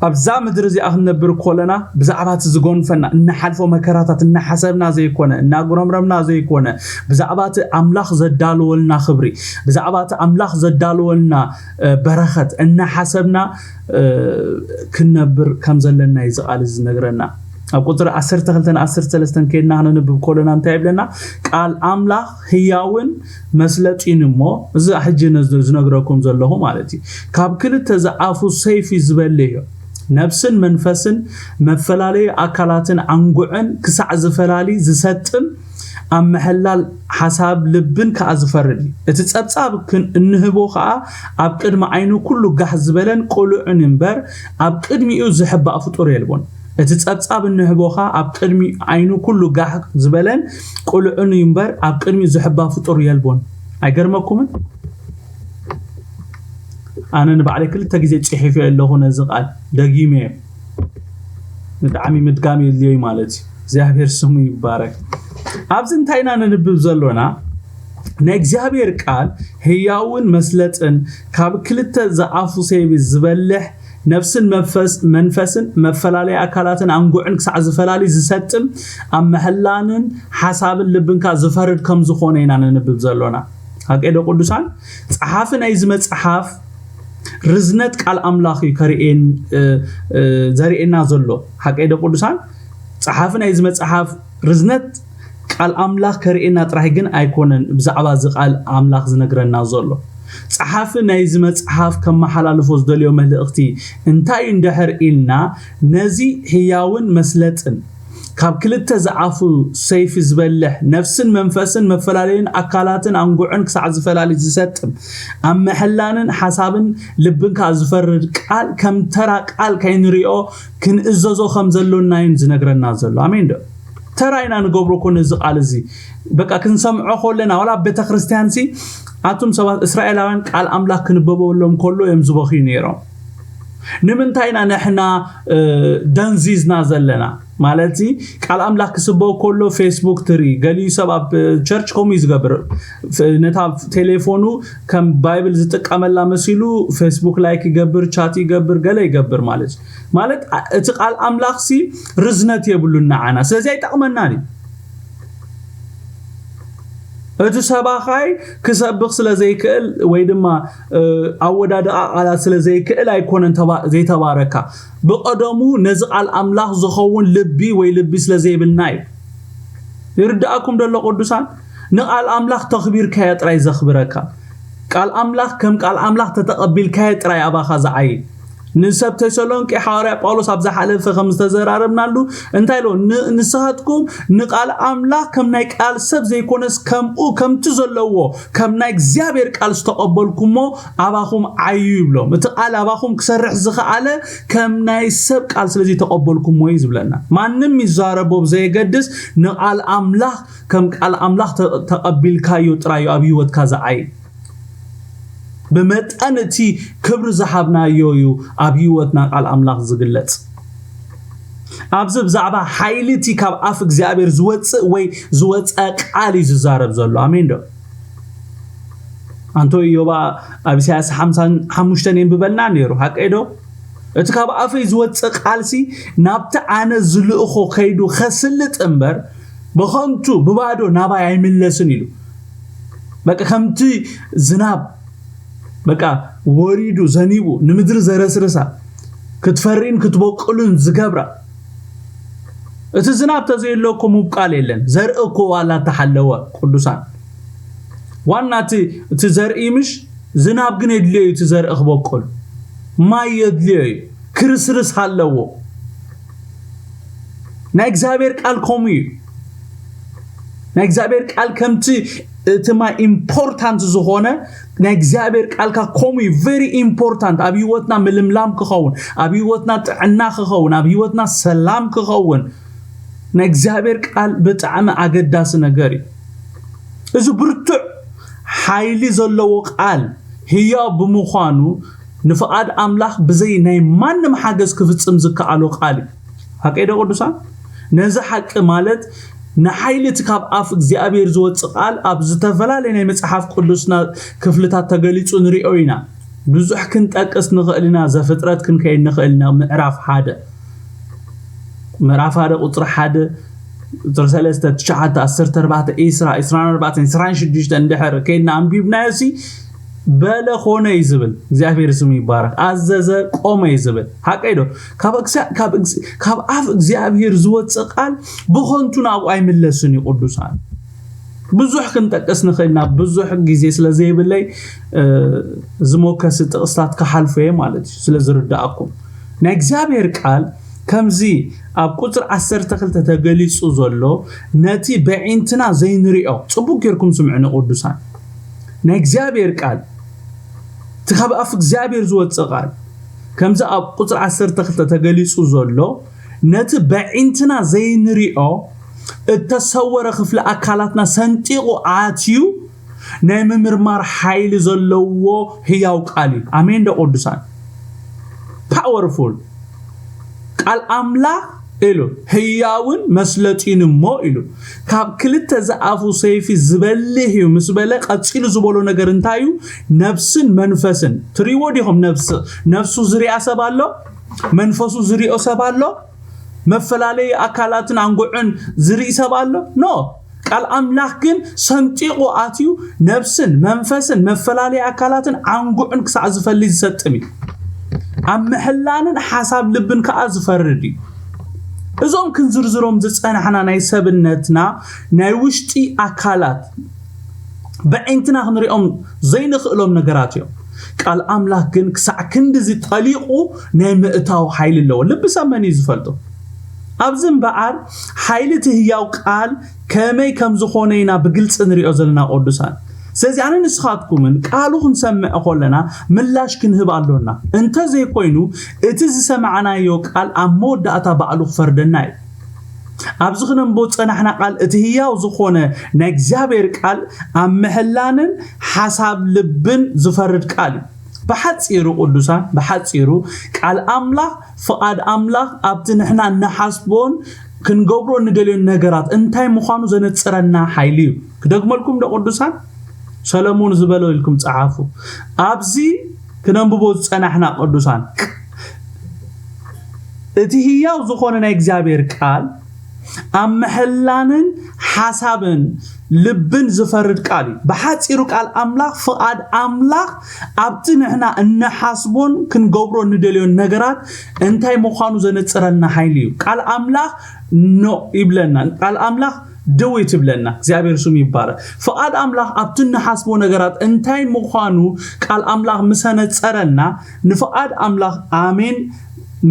ኣብዛ ምድሪ እዚኣ ክንነብር ኮለና፣ ብዛዕባ እቲ ዝጎንፈና፣ እናሓልፎ መከራታት እናሓሰብና ዘይኮነ፣ እናጉረምረምና ዘይኮነ፣ ብዛዕባ እቲ ኣምላኽ ዘዳለወልና ክብሪ፣ ብዛዕባ እቲ ኣምላኽ ዘዳለወልና እ፣ በረኸት እናሓሰብና እ፣ ክንነብር ከም ዘለና እዩ እዚ ቃል እዚ ዝነግረና። ኣብ ቁፅሪ ዓሰርተ ክልተን ዓሰርተ ሰለስተን ከይድና ክነንብብ ከለና እንታይ ይብለና? ቃል ኣምላኽ ህያውን መስለጢን እሞ፣ እዚ ሕጂ ነዝ- ዝነግረኩም ዘለኹ ማለት እዩ፣ ካብ ክልተ ዝኣፉ ሰይፊ ዝበልዕ እዩ፣ ነፍስን መንፈስን መፈላለዩ ኣካላትን ዓንጉዕን ክሳዕ ዝፈላሊ ዝሰጥም፣ ኣብ ምሕላል ሓሳብ ልብን ከኣ ዝፈርድ እዩ። እቲ ጸብጻብ ክን- እንህቦ ከኣ ኣብ ቅድሚ ዓይኑ ኩሉ ጋሕ ዝበለን ቅሉዕን እምበር ኣብ ቅድሚኡ ዝሕባእ ፍጡር የልቦን። እቲ ጸብጻብ እንህቦ ከኣ ኣብ ቅድሚ ዓይኑ ኩሉ ጋሕ ዝበለን ቅሉዕን እዩ እምበር ኣብ ቅድሚኡ ዝሕባእ ፍጡር የልቦን። ኣይገርመኩምን? ኣነ ንባዕለይ ክልተ ግዜ ጽሒፈ ኣለኹ ነዚ ቃል፣ ደጊመዮ። ብጣዕሚ ምድጋም የድልዮ ማለት እዩ። እግዚኣብሔር ስሙ ይባረክ። ኣብዚ እንታይ ኢና ነንብብ ዘሎና? ናይ እግዚኣብሔር ቃል ህያውን መስለጥን ካብ ክልተ ዝኣፉ ሰይፊ ዝበልሕ ነፍስን መፈስ- መንፈስን መፈላለይ ኣካላትን ኣንጉዕን ክሳዕ ዝፈላሊ ዝሰጥም ኣብ መሕላንን ሓሳብን ልብንካ ዝፈርድ ከም ዝኾነ ኢና ነንብብ ዘሎና። ሓቀይ ዶ ቅዱሳን? ጸሓፊ ናይዚ መጽሓፍ ርዝነት ቃል ኣምላኽ እዩ ከርእየን- እ- እ- ዘርእየና ዘሎ። ሓቀይ ዶ ቅዱሳን? ጸሓፊ ናይዚ መጽሓፍ ርዝነት ቃል ኣምላኽ ከርእየና ጥራይ ግን ኣይኮነን ብዛዕባ እዚ ቃል ኣምላኽ ዝነግረና ዘሎ። ጸሓፊ ናይዚ መጽሓፍ ከመሓላልፎ ዝደልዮ መልእኽቲ እንታይ እዩ እንድሕር ኢልና፣ ነዚ ህያውን መስለጥን ካብ ክልተ ዝኣፉ ሰይፊ ዝበልሕ፣ ነፍስን መንፈስን መፈላለይን ኣካላትን ኣንጉዕን ክሳዕ ዝፈላሊ ዝሰጥም፣ ኣብ መሐላንን ሓሳብን ልብን ከኣ ዝፈርድ ቃል ከም ተራ ቃል ከይንሪኦ ክንእዘዞ ከም ዘሎና እዩ ዝነግረና ዘሎ። ኣሜን ዶ? ተራ ኢና ንገብሮ እኮ ነዚ ቃል እዚ። በቃ ክንሰምዖ ከለና፣ ዋላ ኣብ ቤተ ክርስቲያን ሲ፣ ኣቱም ሰባት እስራኤላውያን ቃል ኣምላኽ ክንበበሎም ከሎ እዮም ዝበኽዩ ነይሮም። ንምንታይ ኢና ንሕና እ፣ ደንዚዝና ዘለና? ማለት ቃል ኣምላኽ ክስበው ከሎ ፌስቡክ ትርኢ፣ ገሊኡ ሰብ ኣብ ቸርች ከምኡ እዩ ዝገብር። ፍ- ነታ ቴሌፎኑ ከም ባይብል ዝጥቀመላ መሲሉ ፌስቡክ ላይክ ይገብር፣ ቻት ይገብር፣ ገለ ይገብር ማለት እዩ። ማለት ኣ- እቲ ቃል ኣምላኽ ሲ ርዝነት የብሉን ንዓና፣ ስለዚ ኣይጠቕመናን እዩ። እቲ ሰባኻይ ክሰብኽ ስለ ዘይክእል ወይ ድማ እ፣ ኣወዳድቓ ቃላት ስለ ዘይክእል ኣይኮነን ተባ- ዘይተባረካ። ብቐደሙ ነዚ ቃል ኣምላኽ ዝኸውን ልቢ ወይ ልቢ ስለ ዘይብልና እዩ። ይርድኣኩም ደሎ ቅዱሳን? ንቃል ኣምላኽ ተኽቢርካዮ ጥራይ ዘኽብረካ። ቃል ኣምላኽ ከም ቃል ኣምላኽ ተተቐቢልካዮ ጥራይ ኣባኻ ዝዓይ። ንሰብ ተሰሎንቄ ሓዋርያ ጳውሎስ ኣብ ዝሓለፈ ከም ዝተዘራረብናሉ እንታይ ኢሎ? ን- ንስኻትኩም ንቃል ኣምላኽ ከም ናይ ቃል ሰብ ዘይኮነስ ከምኡ ከምቲ ዘለዎ ከም ናይ እግዚኣብሔር ቃል ዝተቐበልኩሞ ኣባኹም ዓዩ ይብሎም። እቲ ቃል ኣባኹም ክሰርሕ ዝኸኣለ ከም ናይ ሰብ ቃል ስለዚ ተቐበልኩሞ እዩ ዝብለና። ማንም ይዛረቦ ብዘየገድስ ንቃል ኣምላኽ ከም ቃል ኣምላኽ ተ- ተቐቢልካዮ ጥራዩ ኣብ ህይወትካ ዝዓይ። ብመጠን እቲ ክብሪ ዝሃብናዮ እዩ ኣብ ህይወትና ቃል ኣምላኽ ዝግለጽ። ኣብዚ ብዛዕባ ሓይሊ እቲ ካብ ኣፍ እግዚኣብሔር ዝወጽእ ወይ ዝወጸ ቃል እዩ ዝዛረብ ዘሎ። ኣሜን ዶ? ኣንቶ ኢዮባ ኣብ ኢሳያስ ሓምሳን ሓሙሽተን የንብበልና ነይሩ። ሓቀይ ዶ? እቲ ካብ ኣፈይ ዝወጽእ ቃልሲ ናብቲ ኣነ ዝልእኾ ከይዱ ከስልጥ እምበር ብኸንቱ ብባዶ ናባይ ኣይምለስን ኢሉ። በቃ ከምቲ ዝናብ በቃ ወሪዱ ዘኒቡ ንምድሪ ዘረስርሳ ክትፈሪን ክትበቅሉን ዝገብራ እቲ ዝናብ ተዘየሎ እኮ ምብቃል የለን። ዘርኢ እኮ ዋላ እንተሓለወ ቅዱሳን፣ ዋና እቲ፣ እቲ ዘርኢ ምሽ፣ ዝናብ ግን የድልዮ እዩ እቲ ዘርኢ ክበቁል። ማይ የድልዮ እዩ። ክርስርስ ኣለዎ። ናይ እግዚኣብሔር ቃል ከምኡ እዩ። ናይ እግዚኣብሔር ቃል ከምቲ እቲ ማይ ኢምፖርታንት ዝኾነ፣ ናይ እግዚኣብሔር ቃልካ ከምኡ እዩ። ቨሪ ኢምፖርታንት፣ ኣብ ህይወትና ምልምላም ክኸውን፣ ኣብ ህይወትና ጥዕና ክኸውን፣ ኣብ ህይወትና ሰላም ክኸውን፣ ናይ እግዚኣብሔር ቃል ብጣዕሚ ኣገዳሲ ነገር እዩ። እዚ ብርቱዕ ሓይሊ ዘለዎ ቃል ህያው ብምዃኑ፣ ንፍቓድ ኣምላኽ ብዘይ ናይ ማንም ሓገዝ ክፍጽም ዝከኣሎ ቃል እዩ። ሓቀይ ዶ ቅዱሳን? ነዚ ሓቂ፣ ማለት ንሓይሊ እቲ ካብ ኣፍ እግዚኣብሔር ዝወጽእ ቃል፣ ኣብ ዝተፈላለየ ናይ መጽሓፍ ቅዱስና ክፍልታት ተገሊጹ ንሪኦ ኢና። ብዙሕ ክንጠቅስ ንኽእል ኢና። ዘፍጥረት ክንከይድ ንኽእል ኢና። ምዕራፍ ሓደ፣ ምዕራፍ ሓደ ቁጽሪ ሓደ፣ ቁጽሪ ሰለስተ፣ ትሽዓተ፣ ዓሰርተ ኣርባዕተ፣ ዒስራ፣ ዒስራን ኣርባዕተን፣ ዒስራን ሽዱሽተን እንድሕር ከይድና ኣንቢብናዮ ሲ፣ በለ ኾነ እዩ ዝብል። እግዚኣብሔር ስሙ ይባረክ። ኣዘዘ፣ ቆመ እዩ ዝብል። ሓቀይ ዶ? ካብ እግዛ-፣ ካብ እግዝ-፣ ካብ ኣፍ እግዚኣብሔር ዝወጽእ ቃል ብኸንቱ ናብኡ ኣይምለስን እዩ ቅዱሳን። ብዙሕ ክንጠቅስ ንኽእል ኢና፣ ብዙሕ ግዜ ስለ ዘይብለይ፣ እ፣ ዝሞከሲ ጥቕስታት ክሓልፎ እየ ማለት እዩ፣ ስለ ዝርዳእኩም። ናይ እግዚኣብሔር ቃል ከምዚ ኣብ ቁጽሪ ዓሰርተ ክልተ ተገሊጹ ዘሎ፣ ነቲ በዒንትና ዘይንሪኦ፣ ጽቡቅ ጌርኩም ስምዑኒ ቅዱሳን። ናይ እግዚኣብሔር ቃል፣ እቲ ካብ ኣፍ እግዚኣብሔር ዝወጽእ ቃል፣ ከምዚ ኣብ ቁጽሪ ዓሰርተ ክልተ ተገሊጹ ዘሎ፣ ነቲ በዒንትና ዘይንሪኦ እተሰወረ ክፍሊ ኣካላትና ሰንጢቑ ኣትዩ ናይ ምምርማር ሓይሊ ዘለዎ ህያው ቃል እዩ። ኣሜን ዶ ቅዱሳን? ፓወርፉል ቃል ኣምላኽ ኢሉ፣ ህያውን መስለጢን እሞ ኢሉ፣ ካብ ክልተ ዝኣፉ ሰይፊ ዝበልህ እዩ ምስ በለ፣ ቀጺሉ ዝበሎ ነገር እንታይ እዩ? ነፍስን መንፈስን። ትሪእዎ ዲኹም? ነፍስ፣ ነፍሱ ዝሪኣ ሰብ ኣሎ? መንፈሱ ዝሪኦ ሰብ ኣሎ? መፈላለዪ ኣካላትን ኣንጉዕን ዝርኢ ሰብ ኣሎ? ኖ። ቃል ኣምላኽ ግን ሰንጢቑ ኣትዩ፣ ነፍስን መንፈስን መፈላለዪ ኣካላትን ኣንጉዕን ክሳዕ ዝፈልይ ዝሰጥም እዩ። ኣብ ምሕላንን ሓሳብ ልብን ከኣ ዝፈርድ እዩ። እዞም ክንዝርዝሮም ዝጸናሕና ናይ ሰብነትና ናይ ውሽጢ ኣካላት፣ በዒንትና ክንሪኦም ዘይንኽእሎም ነገራት እዮም። ቃል ኣምላኽ ግን ክሳዕ ክንድዚ ጠሊቑ ናይ ምእታው ሓይሊ ኣለዎ። ልቢ ሰብ መን እዩ ዝፈልጦ? ኣብዚ እምበኣር፣ ሓይሊ እቲ ህያው ቃል ከመይ ከም ዝኾነ ኢና ብግልጺ ንሪኦ ዘለና ቅዱሳን። ስለዚ ኣነ ንስኻትኩምን ቃሉ ክንሰምዕ ከለና ምላሽ ክንህብ ኣሎና። እንተዘይኮይኑ፣ እቲ ዝሰማዕናዮ ቃል ኣብ መወዳእታ ባዕሉ ክፈርደና እዩ። ኣብዚ ክነንብቦ ዝጸናሕና ቃል፣ እቲ ህያው ዝኾነ ናይ እግዚኣብሔር ቃል ኣብ ምሕላንን ሓሳብ ልብን ዝፈርድ ቃል እዩ። ብሓጺሩ ቅዱሳን፣ ብሓጺሩ ቃል ኣምላኽ፣ ፍቓድ ኣምላኽ ኣብቲ ንሕና እንሓስቦን ክንገብሮ እንደልዮን ነገራት እንታይ ምዃኑ ዘነጽረና ሓይሊ እዩ። ክደግመልኩም ዶ ቅዱሳን? ሰለሞን ዝበሎ ኢልኩም ጸሓፉ። ኣብዚ ክነንብቦ ዝጸናሕና ቅዱሳን፣ እቲ ህያው ዝኾነ ናይ እግዚኣብሔር ቃል ኣብ ምሕላንን ሓሳብን ልብን ዝፈርድ ቃል እዩ። ብሓጺሩ ቃል ኣምላኽ፣ ፍቓድ ኣምላኽ ኣብቲ ንሕና እንሓስቦን ክንገብሮ እንደልዮን ነገራት እንታይ ምዃኑ ዘነጽረልና ሓይሊ እዩ። ቃል ኣምላኽ ኖ ይብለና። ቃል ኣምላኽ ደው ትብለና። እግዚኣብሔር ስሙ ይባረክ። ፍቓድ ኣምላኽ ኣብቲ እንሓስቦ ነገራት እንታይ ምዃኑ ቃል ኣምላኽ ምስ ኣነጸረልና፣ ንፍቓድ ኣምላኽ ኣሜን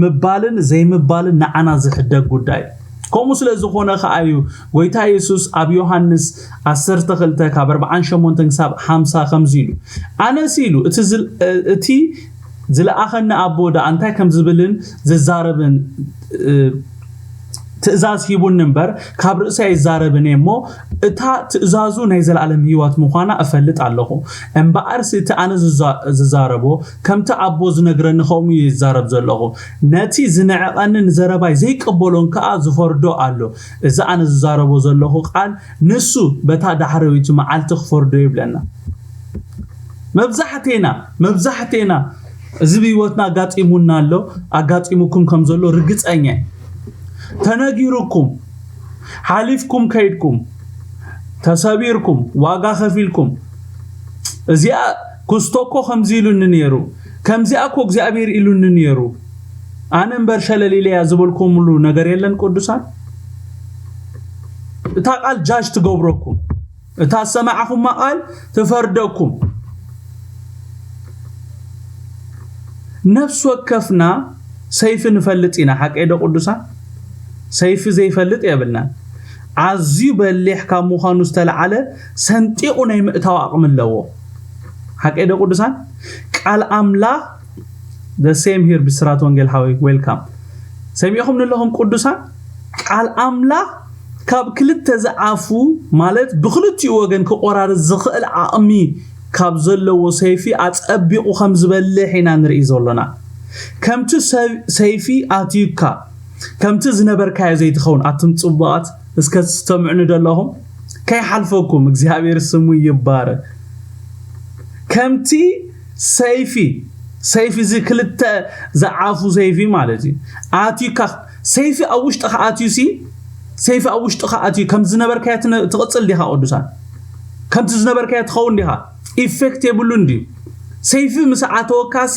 ምባልን ዘይምባልን ንዓና ዝሕደግ ጉዳይ እዩ። ከምኡ ስለ ዝኾነ ከኣ እዩ ጎይታ የሱስ ኣብ ዮሃንስ ዓሰርተ ክልተ ካብ ኣርብዓን ሸሞንተን ክሳብ ሓምሳ ከምዚ ኢሉ፣ ኣነስ ኢሉ፣ እቲ ዝል-፣ እቲ ዝለኣኸኒ ኣቦ ደኣ እንታይ ከም ዝብልን ዝዛረብን፣ እ፣ ትእዛዝ ሂቡኒ እምበር፣ ካብ ርእሰይ ኣይዛረብን እየ እሞ፣ እታ ትእዛዙ ናይ ዘለኣለም ህይወት ምዃና እፈልጥ ኣለኹ። እምበኣርሲ እቲ ኣነ ዝዛ-፣ ዝዛረቦ፣ ከምቲ ኣቦ ዝነግረኒ ከምኡ እየ ዝዛረብ ዘለኹ። ነቲ ዝንዕቐኒ ንዘረባይ ዘይቅበሎን ከኣ ዝፈርዶ ኣሎ። እዚ ኣነ ዝዛረቦ ዘለኹ ቃል፣ ንሱ በታ ዳሕረወይቲ መዓልቲ ክፈርዶ ይብለና። መብዛሕቴና፣ መብዛሕቴና እዚ ብህይወትና ኣጋጢሙና ኣሎ፣ ኣጋጢሙኩም ከም ዘሎ ርግጸኛ እየ። ተነጊሩኩም፣ ሓሊፍኩም ከይድኩም፣ ተሰቢርኩም፣ ዋጋ ከፊልኩም፣ እዚኣ ክስቶ እኮ ከምዚ ኢሉኒ ነይሩ፣ ከምዚኣ እኮ እግዚኣብሔር ኢሉኒ ነይሩ፣ ኣነ እምበር ሸለል ኢለያ ዝበልኩምሉ ነገር የለን ቅዱሳን? እታ ቃል ጃጅ ትገብረኩም፣ እታ ዝሰማዕኹማ ቃል ትፈርደኩም። ነፍሲ ወከፍና ሰይፊ ንፈልጥ ኢና። ሓቀይ ዶ ቅዱሳን? ሰይፊ ዘይፈልጥ የብልናን። ኣዝዩ በሊሕ ካብ ምዃኑ ዝተለዓለ ሰንጢቑ ናይ ምእታው ዓቕሚ ኣለዎ። ሓቀይ ዶ ቅዱሳን? ቃል ኣምላኽ፣ the same here። ብስራት ወንጌል ሓወይ፣ ዌልካም። ሰሚዕኹም ንለኹም ቅዱሳን? ቃል ኣምላኽ ካብ ክልተ ዝኣፉ፣ ማለት ብክልቲኡ ወገን ክቆራርጽ ዝኽእል ዓቕሚ ካብ ዘለዎ ሰይፊ ኣጸቢቑ ከም ዝበልሕ ኢና ንርኢ ዘሎና። ከምቲ ሰብ-፣ ሰይፊ ኣትዩካ፣ ከምቲ ዝነበርካዮ ዘይትኸውን። ኣቱም ጽቡቓት፣ እስከ ትሰምዑኒ ደለኹም? ከይሓልፈኩም፣ እግዚኣብሔር ስሙ ይባረክ። ከምቲ ሰይፊ፣ ሰይፊ እዚ ክልተ ዝኣፉ ሰይፊ ማለት እዩ። ኣትዩካ፣ ሰይፊ ኣብ ውሽጥኻ ኣትዩ ሲ፣ ሰይፊ ኣብ ውሽጥኻ ኣትዩ ከም ዝነበርካዮ ትነ-፣ ትቕጽል ዲኻ ቅዱሳን? ከምቲ ዝነበርካዮ ትኸውን ዲኻ? ኢፌክት የብሉን ድዩ? ሰይፊ ምስ ኣተወካ ሲ፣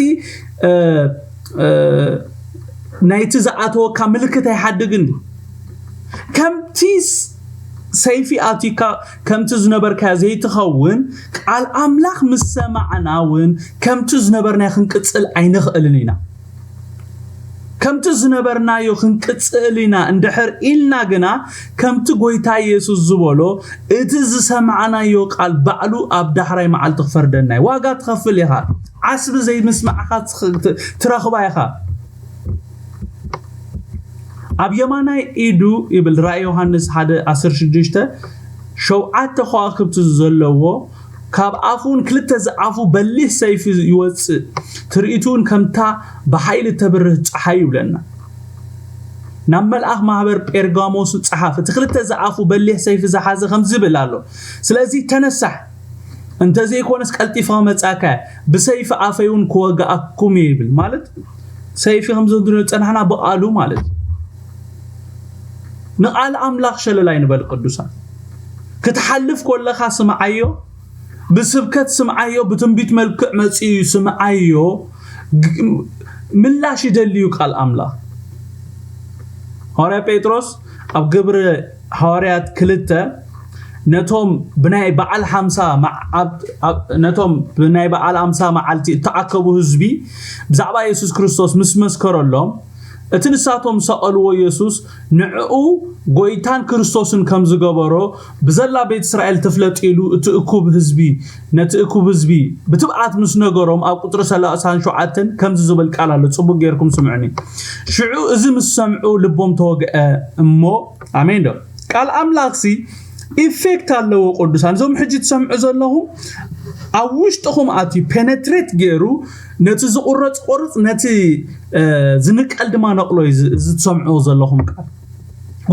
እ፣ እ፣ ናይቲ ዝኣተወካ ምልክት ኣይሓድግን ድዩ? ከምቲ ስ-፣ ሰይፊ ኣትዩካ ከምቲ ዝነበርካዮ ዘይትኸውን፣ ቃል ኣምላኽ ምስ ሰማዕና እውን ከምቲ ዝነበርናዮ ክንቅጽል ኣይንኽእልን ኢና። ከምቲ ዝነበርናዮ ክንቅጽል ኢና እንድሕር ኢልና ግና፣ ከምቲ ጎይታ የሱስ ዝበሎ፣ እቲ ዝሰማዕናዮ ቃል ባዕሉ ኣብ ዳሕራይ መዓልቲ ክፈርደና እዩ። ዋጋ ትኸፍል ኢኻ። ዓስቢ ዘይምስማዕኻ ትኽ-፣ ት-፣ ትረኽባ ኢኻ። ኣብ የማናይ ኢዱ ይብል ራእይ ዮሃንስ ሓደ ዓሰርተ ሽዱሽተ፣ ሸውዓተ ከዋኽብቲ ዘለዎ፣ ካብ ኣፉን ክልተ ዝኣፉ በሊሕ ሰይፊ ይወጽእ፣ ትርኢቱን ከምታ ብሓይሊ ተብርህ ጸሓይ ይብለና። ናብ መልኣኽ ማህበር ጴርጋሞስ ጸሓፍ፣ እቲ ክልተ ዝኣፉ በሊሕ ሰይፊ ዝሓዘ ከምዚ ይብል ኣሎ፣ ስለዚ ተነሳሕ፣ እንተዘይኮነስ ቀልጢፈ ክመጻካ እየ፣ ብሰይፊ ኣፈይ እውን ክወግኣኩም እየ ይብል። ማለት ሰይፊ ከም ዘንድሮ ጸናሕና ብቓሉ ማለት እዩ። ንቓል ኣምላኽ ሸለል ኣይንበል ቅዱሳን። ክትሓልፍ ከለኻ ስምዓዮ፣ ብስብከት ስምዓዮ፣ ብትንቢት መልክዕ መጺኡ ስምዓዮ። ግ-፣ ምላሽ ይደልዩ ቃል ኣምላኽ። ሃዋርያ ጴጥሮስ ኣብ ግብሪ ሃዋርያት ክልተ ነቶም ብናይ በዓል ሓምሳ መዓ-፣ ኣብ-፣ ኣብ-፣ ነቶም ብናይ በዓል ሓምሳ መዓልቲ እተኣከቡ ህዝቢ ብዛዕባ የሱስ ክርስቶስ ምስ መስከረሎም፣ እቲ ንሳቶም ዝሰቐልዎ የሱስ ንዕኡ ጎይታን ክርስቶስን ከም ዝገበሮ ብዘላ ቤት እስራኤል ትፍለጥ ኢሉ እቲ እኩብ ህዝቢ፣ ነቲ እኩብ ህዝቢ ብትብዓት ምስ ነገሮም፣ ኣብ ቁጽሪ ሰላሳን ሸውዓተን ከምዚ ዝብል ቃል ኣሎ። ጽቡቕ ጌርኩም ስምዑኒ። ሽዑ እዚ ምስ ሰምዑ ልቦም ተወግአ እሞ፣ ኣሜን ዶ? ቃል ኣምላኽሲ ኢፌክት ኣለዎ ቅዱሳን። እዞም ሕጂ ትሰምዑ ዘለኹም ኣብ ውሽጥኹም ኣትዩ ፔነትሬት ገይሩ ነቲ ዝቑረጽ ቁርጽ፣ ነቲ፣ እ፣ ዝንቀል ድማ ነቕሎ እዩ ዝ-፣ እዚ ትሰምዑ ዘለኹም ቃል።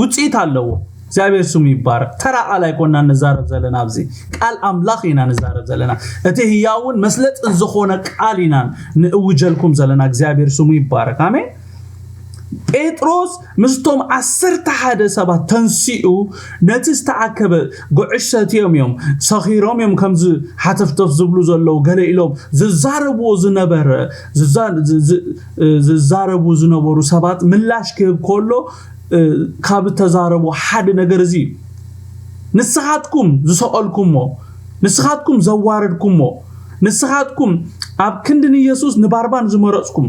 ውጽኢት ኣለዎ። እግዚኣብሔር ስሙ ይባረክ። ተራ ቃል ኣይኮና ንዛረብ ዘለና፣ ኣብዚ ቃል ኣምላኽ ኢና ንዛረብ ዘለና። እቲ ህያውን መስለጥን ዝኾነ ቃል ኢና ንእውጀልኩም ዘለና። እግዚኣብሔር ስሙ ይባረክ። ኣሜን። ጴጥሮስ ምስቶም ዓሰርተ ሓደ ሰባት ተንሲኡ ነቲ ዝተኣከበ፣ ጉዕሽ ሰትዮም እዮም፣ ሰኺሮም እዮም፣ ከምዚ ሓተፍተፍ ዝብሉ ዘለዉ፣ ገለ ኢሎም ዝዛረብዎ ዝነበረ፣ ዝዛ-፣ ዝ-፣ ዝ-፣ ዝዛረቡ ዝነበሩ ሰባት ምላሽ ክህብ ከሎ፣ እ፣ ካብ እተዛረቦ ሓደ ነገር እዚ እዩ። ንስኻትኩም ዝሰቐልኩሞ፣ ንስኻትኩም ዘዋረድኩሞ፣ ንስኻትኩም ኣብ ክንዲ ንየሱስ ንባርባን ዝመረጽኩም፣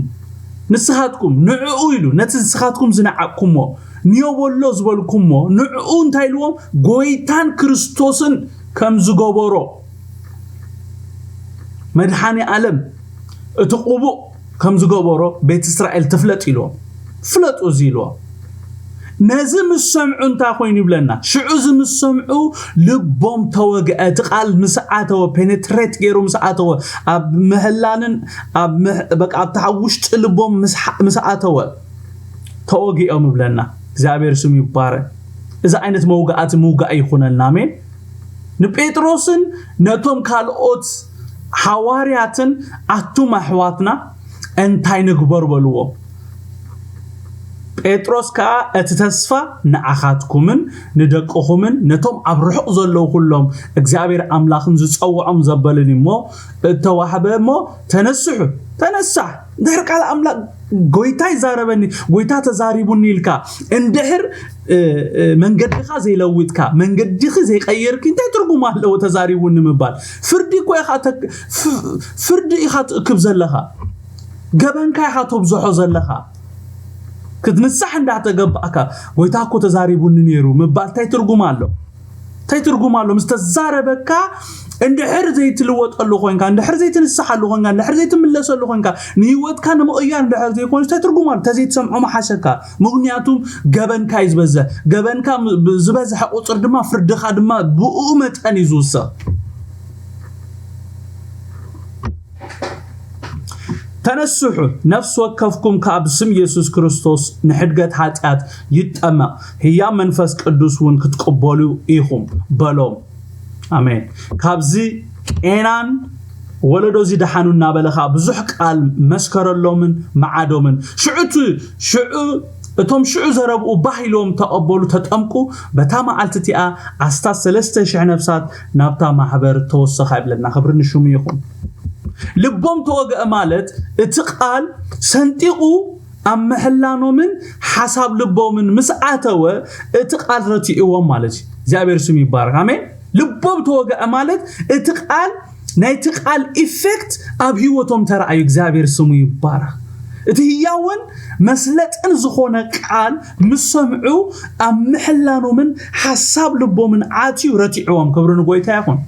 ንስኻትኩም ንዕኡ ኢሉ ነቲ ንስኻትኩም ዝነዓቕኩሞ፣ ንዮ በሎ ዝበልኩሞ፣ ንዕኡ እንታይ ኢልዎም? ጎይታን ክርስቶስን ከም ዝገበሮ፣ መድሓኒ ዓለም እቲ ቅቡእ ከም ዝገበሮ ቤት እስራኤል ትፍለጥ ኢልዎም። ፍለጡ እዚ ኢልዎም። ነዚ ምስ ሰምዑ እንታይ ኮይኑ ይብለና? ሽዑ እዚ ምስ ሰምዑ ልቦም ተወግአ። እቲ ቃል ምስ ኣተወ፣ ፔኔትሬት ገይሩ ምስ ኣተወ፣ ኣብ ምህላንን ኣብ ምህ-፣ በቃ ኣብቲ ውሽጢ ልቦም ምስ ሓ-፣ ምስ ኣተወ ተወጊኦም ይብለና። እግዚኣብሔር ስሙ ይባረክ። እዚ ዓይነት መውጋኣት ምውጋእ ይኹነልና። ኣሜን። ንጴጥሮስን ነቶም ካልኦት ሓዋርያትን ኣቱም ኣሕዋትና እንታይ ንግበር በልዎም። ጴጥሮስ ከኣ እቲ ተስፋ ንዓኻትኩምን ንደቅኹምን ነቶም ኣብ ርሑቕ ዘለዉ ኩሎም እግዚኣብሔር ኣምላኽን ዝጸውዖም ዘበልን እሞ እተዋህበ እሞ ተነስሑ፣ ተነሳሕ። እንድሕር ቃል ኣምላኽ ጎይታ ይዛረበኒ፣ ጎይታ ተዛሪቡኒ ኢልካ እንድሕር መንገድኻ ዘይለውጥካ፣ መንገድኺ ዘይቀየርኪ እንታይ ትርጉም ኣለዎ ተዛሪቡኒ ምባል? ፍርዲ እኮ ኢኻ፣ ፍርዲ ኢኻ ትእክብ ዘለኻ፣ ገበንካ ኢኻ ተብዝሖ ዘለኻ። ክትንሳሕ እንዳተገባእካ ጎይታ እኮ ተዛሪቡኒ ነይሩ ምባል እንታይ ትርጉም ኣሎ? እንታይ ትርጉም ኣሎ? ምስ ተዛረበካ እንድሕር ዘይትልወጠሉ ኮይንካ፣ እንድሕር ዘይትንስሓሉ ኮይንካ፣ እንድሕር ዘይትምለሰሉ ኮይንካ፣ ንህይወትካ ንምቕያር እንድሕር ዘይኮኑ እንታይ ትርጉም ኣሎ? እንተ ዘይትሰምዖ መሓሸካ። ምኽንያቱም ገበንካ እዩ ዝበዝሕ። ገበንካ ዝበዝሐ ቁፅር ድማ ፍርድኻ ድማ ብኡ መጠን እዩ ዝውሰኽ። ተነስሑ፣ ነፍሲ ወከፍኩም ከኣ ብስም የሱስ ክርስቶስ ንሕድገት ሓጢኣት ይጠመቕ፣ ህያብ መንፈስ ቅዱስ እውን ክትቅበሉ ኢኹም በሎም። ኣሜን። ካብዚ ቄናን ወለዶ እዚ ደሓኑ እናበለ ኸዓ ብዙሕ ቃል መስከረሎምን መዓዶምን። ሽዑ እቲ ሽዑ እቶም ሽዑ ዘረብኡ ባህ ኢሎም ተቐበሉ፣ ተጠምቁ። በታ መዓልቲ እቲኣ ኣስታት ሰለስተ ሽሕ ነፍሳት ናብታ ማሕበር ተወሰኻ ይብለና። ክብሪ ንሽሙ ይኹን። ልቦም ተወግአ ማለት እቲ ቃል ሰንጢቑ ኣብ ምሕላኖምን ሓሳብ ልቦምን ምስ ኣተወ እቲ ቃል ረቲዕዎም ማለት እዩ። እግዚኣብሔር ስሙ ይባረክ። ኣሜን። ልቦም ተወግአ ማለት እቲ ቃል ናይቲ ቃል ኢፌክት ኣብ ህይወቶም ተራእዩ። እግዚኣብሔር ስሙ ይባረክ። እቲ ህያውን መስለጥን ዝኾነ ቃል ምስ ሰምዑ ኣብ ምሕላኖምን ሓሳብ ልቦምን ኣትዩ ረቲዕዎም። ክብሪ ንጎይታ ይኹን።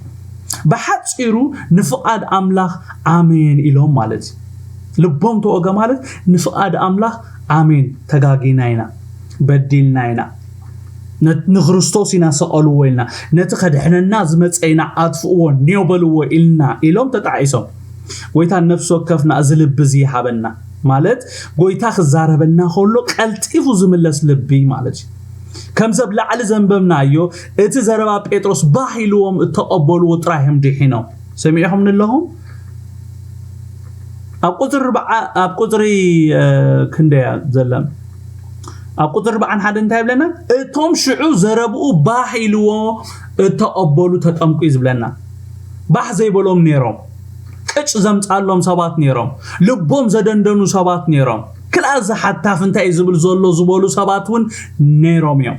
ብሓጺሩ ንፍቓድ ኣምላኽ ኣሜን ኢሎም ማለት እዩ። ልቦም ተወገ ማለት ንፍቓድ ኣምላኽ ኣሜን፣ ተጋጊና ኢና፣ በዲልና ኢና፣ ነ- ንክርስቶስ ኢና ሰቐልዎ ኢልና፣ ነቲ ከድሕነና ዝመጸ ኢና ኣጥፍእዎ፣ ኔው በልዎ ኢልና ኢሎም ተጣዒሶም። ጎይታ ነፍሲ ወከፍና እዚ ልቢ እዚ ይሃበና። ማለት ጎይታ ክዛረበና ከሎ ቀልጢፉ ዝምለስ ልቢ ማለት እዩ። ከምዚ ኣብ ላዕሊ ዘንበብናዮ እቲ ዘረባ ጴጥሮስ ባህ ኢልዎም እተቐበልዎ ጥራይ እዮም ድሒኖም። ሰሚዕኹም ኣለኹም? ኣብ ቁፅሪ ርብዓ- ኣብ ቁፅሪ እ፣ ክንደያ ዘለን ኣብ ቁፅሪ ርብዓን ሓደ እንታይ ይብለና? እቶም ሽዑ ዘረብኡ ባህ ኢልዎ እተቐበሉ ተጠምቁ እዩ ዝብለና። ባህ ዘይበሎም ነይሮም፣ ቅጭ ዘምፃሎም ሰባት ነይሮም፣ ልቦም ዘደንደኑ ሰባት ነይሮም፣ ክልኣ እዚ ሓታፍ እንታይ እዩ ዝብል ዘሎ ዝበሉ ሰባት እውን ነይሮም እዮም።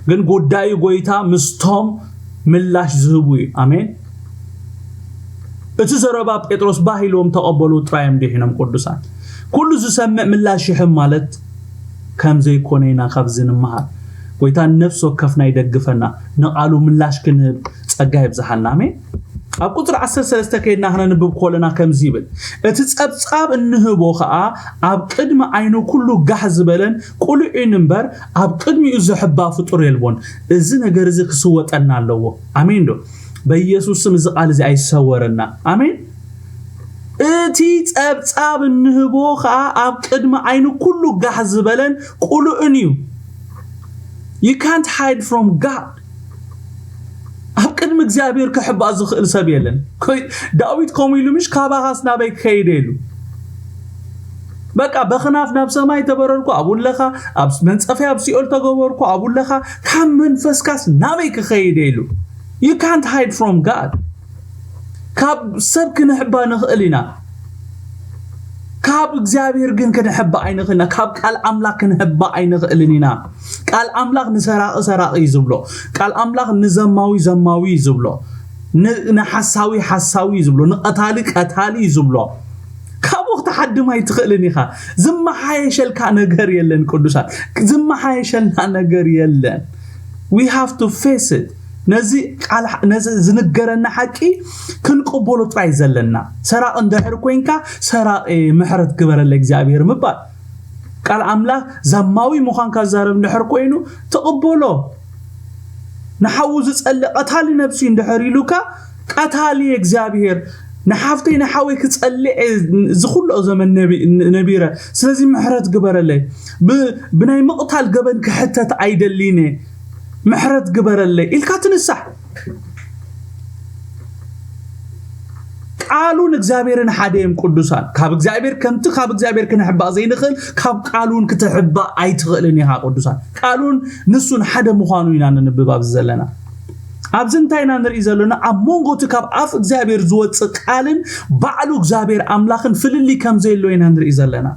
ግን ጉዳዩ ጎይታ ምስቶም ምላሽ ዝህቡ እዩ። ኣሜን። እቲ ዘረባ ጴጥሮስ ባህ ኢልዎም ተቐበሉ ጥራዮም ድሒኖም ቅዱሳን። ኩሉ ዝሰምዕ ምላሽ ይሕብ ማለት ከም ዘይኮነ ኢና ካብዚ ንምሃር። ጎይታ ነፍሲ ወከፍና ይደግፈና፣ ንቓሉ ምላሽ ክንህብ ጸጋ ይብዝሓልና። ኣሜን። ኣብ ቁጽሪ ዓሰርተ ሰለስተ ከይድና ክነንብብ ከለና ከምዚ ይብል፣ እቲ ጸብጻብ እንህቦ ኸኣ ኣብ ቅድሚ ዓይኑ ኩሉ ጋሕ ዝበለን ቁሉዕን እምበር ኣብ ቅድሚኡ ዝሕባ ፍጡር የልቦን። እዚ ነገር እዚ ክስወጠና ኣለዎ። ኣሜን ዶ? በኢየሱስ ስም እዚ ቃል እዚ ኣይሰወረና። ኣሜን። እቲ ጸብጻብ እንህቦ ኸኣ ኣብ ቅድሚ ዓይኑ ኩሉ ጋሕ ዝበለን ቁሉዕን እዩ። You can't hide from God። ኣብ ቅድሚ እግዚኣብሔር ክሕባእ ዝኽእል ሰብ የለን። ኮይ- ዳዊት ከምኡ ኢሉ ምሽ ካባኻስ ናበይ ክኸይደ ኢሉ። በቃ በኽናፍ ናብ ሰማይ ተበረርኩ ኣብኡ ኣለኻ፣ ኣብ መንጸፈይ ኣብ ሲኦል ተገበርኩ ኣብኡ ኣለኻ፣ ካብ መንፈስካስ ናበይ ክኸይደ ኢሉ። You can't hide from God። ካብ ሰብ ክንሕባ ንኽእል ኢና፣ ካብ እግዚኣብሔር ግን ክንሕባ ኣይንኽእልና። ካብ ቃል ኣምላኽ ክንሕባ ኣይንኽእልን ኢና። ቃል ኣምላኽ ንሰራቒ ሰራቒ እዩ ዝብሎ። ቃል ኣምላኽ ንዘማዊ ዘማዊ እዩ ዝብሎ። ን- ንሓሳዊ ሓሳዊ እዩ ዝብሎ። ንቐታሊ ቀታሊ እዩ ዝብሎ። ካብኡ ክትሓድም ኣይትኽእልን ኢኻ። ዝመሓየሸልካ ነገር የለን ቅዱሳት፣ ዝመሓየሸልና ነገር የለን። We have to face it። ነዚ ቃል ነዚ ዝንገረና ሓቂ ክንቅበሎ ጥራይ ዘለና። ሰራቂ እንድሕር ኮይንካ ሰራቂ ምሕረት ግበረለ እግዚኣብሔር ምባል። ቃል ኣምላኽ ዘማዊ ምዃንካ ዝዛረብ እንድሕር ኮይኑ ተቕበሎ። ንሓዉ ዝጸልእ ቀታሊ ነብሲ እንድሕር ኢሉካ ቀታሊ እግዚኣብሔር ንሓፍተይ ንሓወይ ክጸልእ እየ ዝኹሎ ዘመን ነቢ- ነቢረ፣ ስለዚ ምሕረት ግበረለይ። ብ- ብናይ ምቕታል ገበን ክሕተት ኣይደልይን እየ። ምሕረት ግበረለይ ኢልካ ትንሳሕ። ቃሉን እግዚኣብሔርን ሓደ እዮም ቅዱሳን። ካብ እግዚኣብሔር ከምቲ ካብ እግዚኣብሔር ክንሕባእ ዘይንኽእል ካብ ቃሉን ክትሕባእ ኣይትኽእልን ኢኻ ቅዱሳን። ቃሉን ንሱን ሓደ ምዃኑ ኢና ንንብብ ኣብዚ ዘለና። ኣብዚ እንታይ ኢና ንርኢ ዘለና? ኣብ መንጎ እቲ ካብ ኣፍ እግዚኣብሔር ዝወፅእ ቃልን ባዕሉ እግዚኣብሔር ኣምላኽን ፍልልይ ከም ዘየሎ ኢና ንርኢ ዘለና።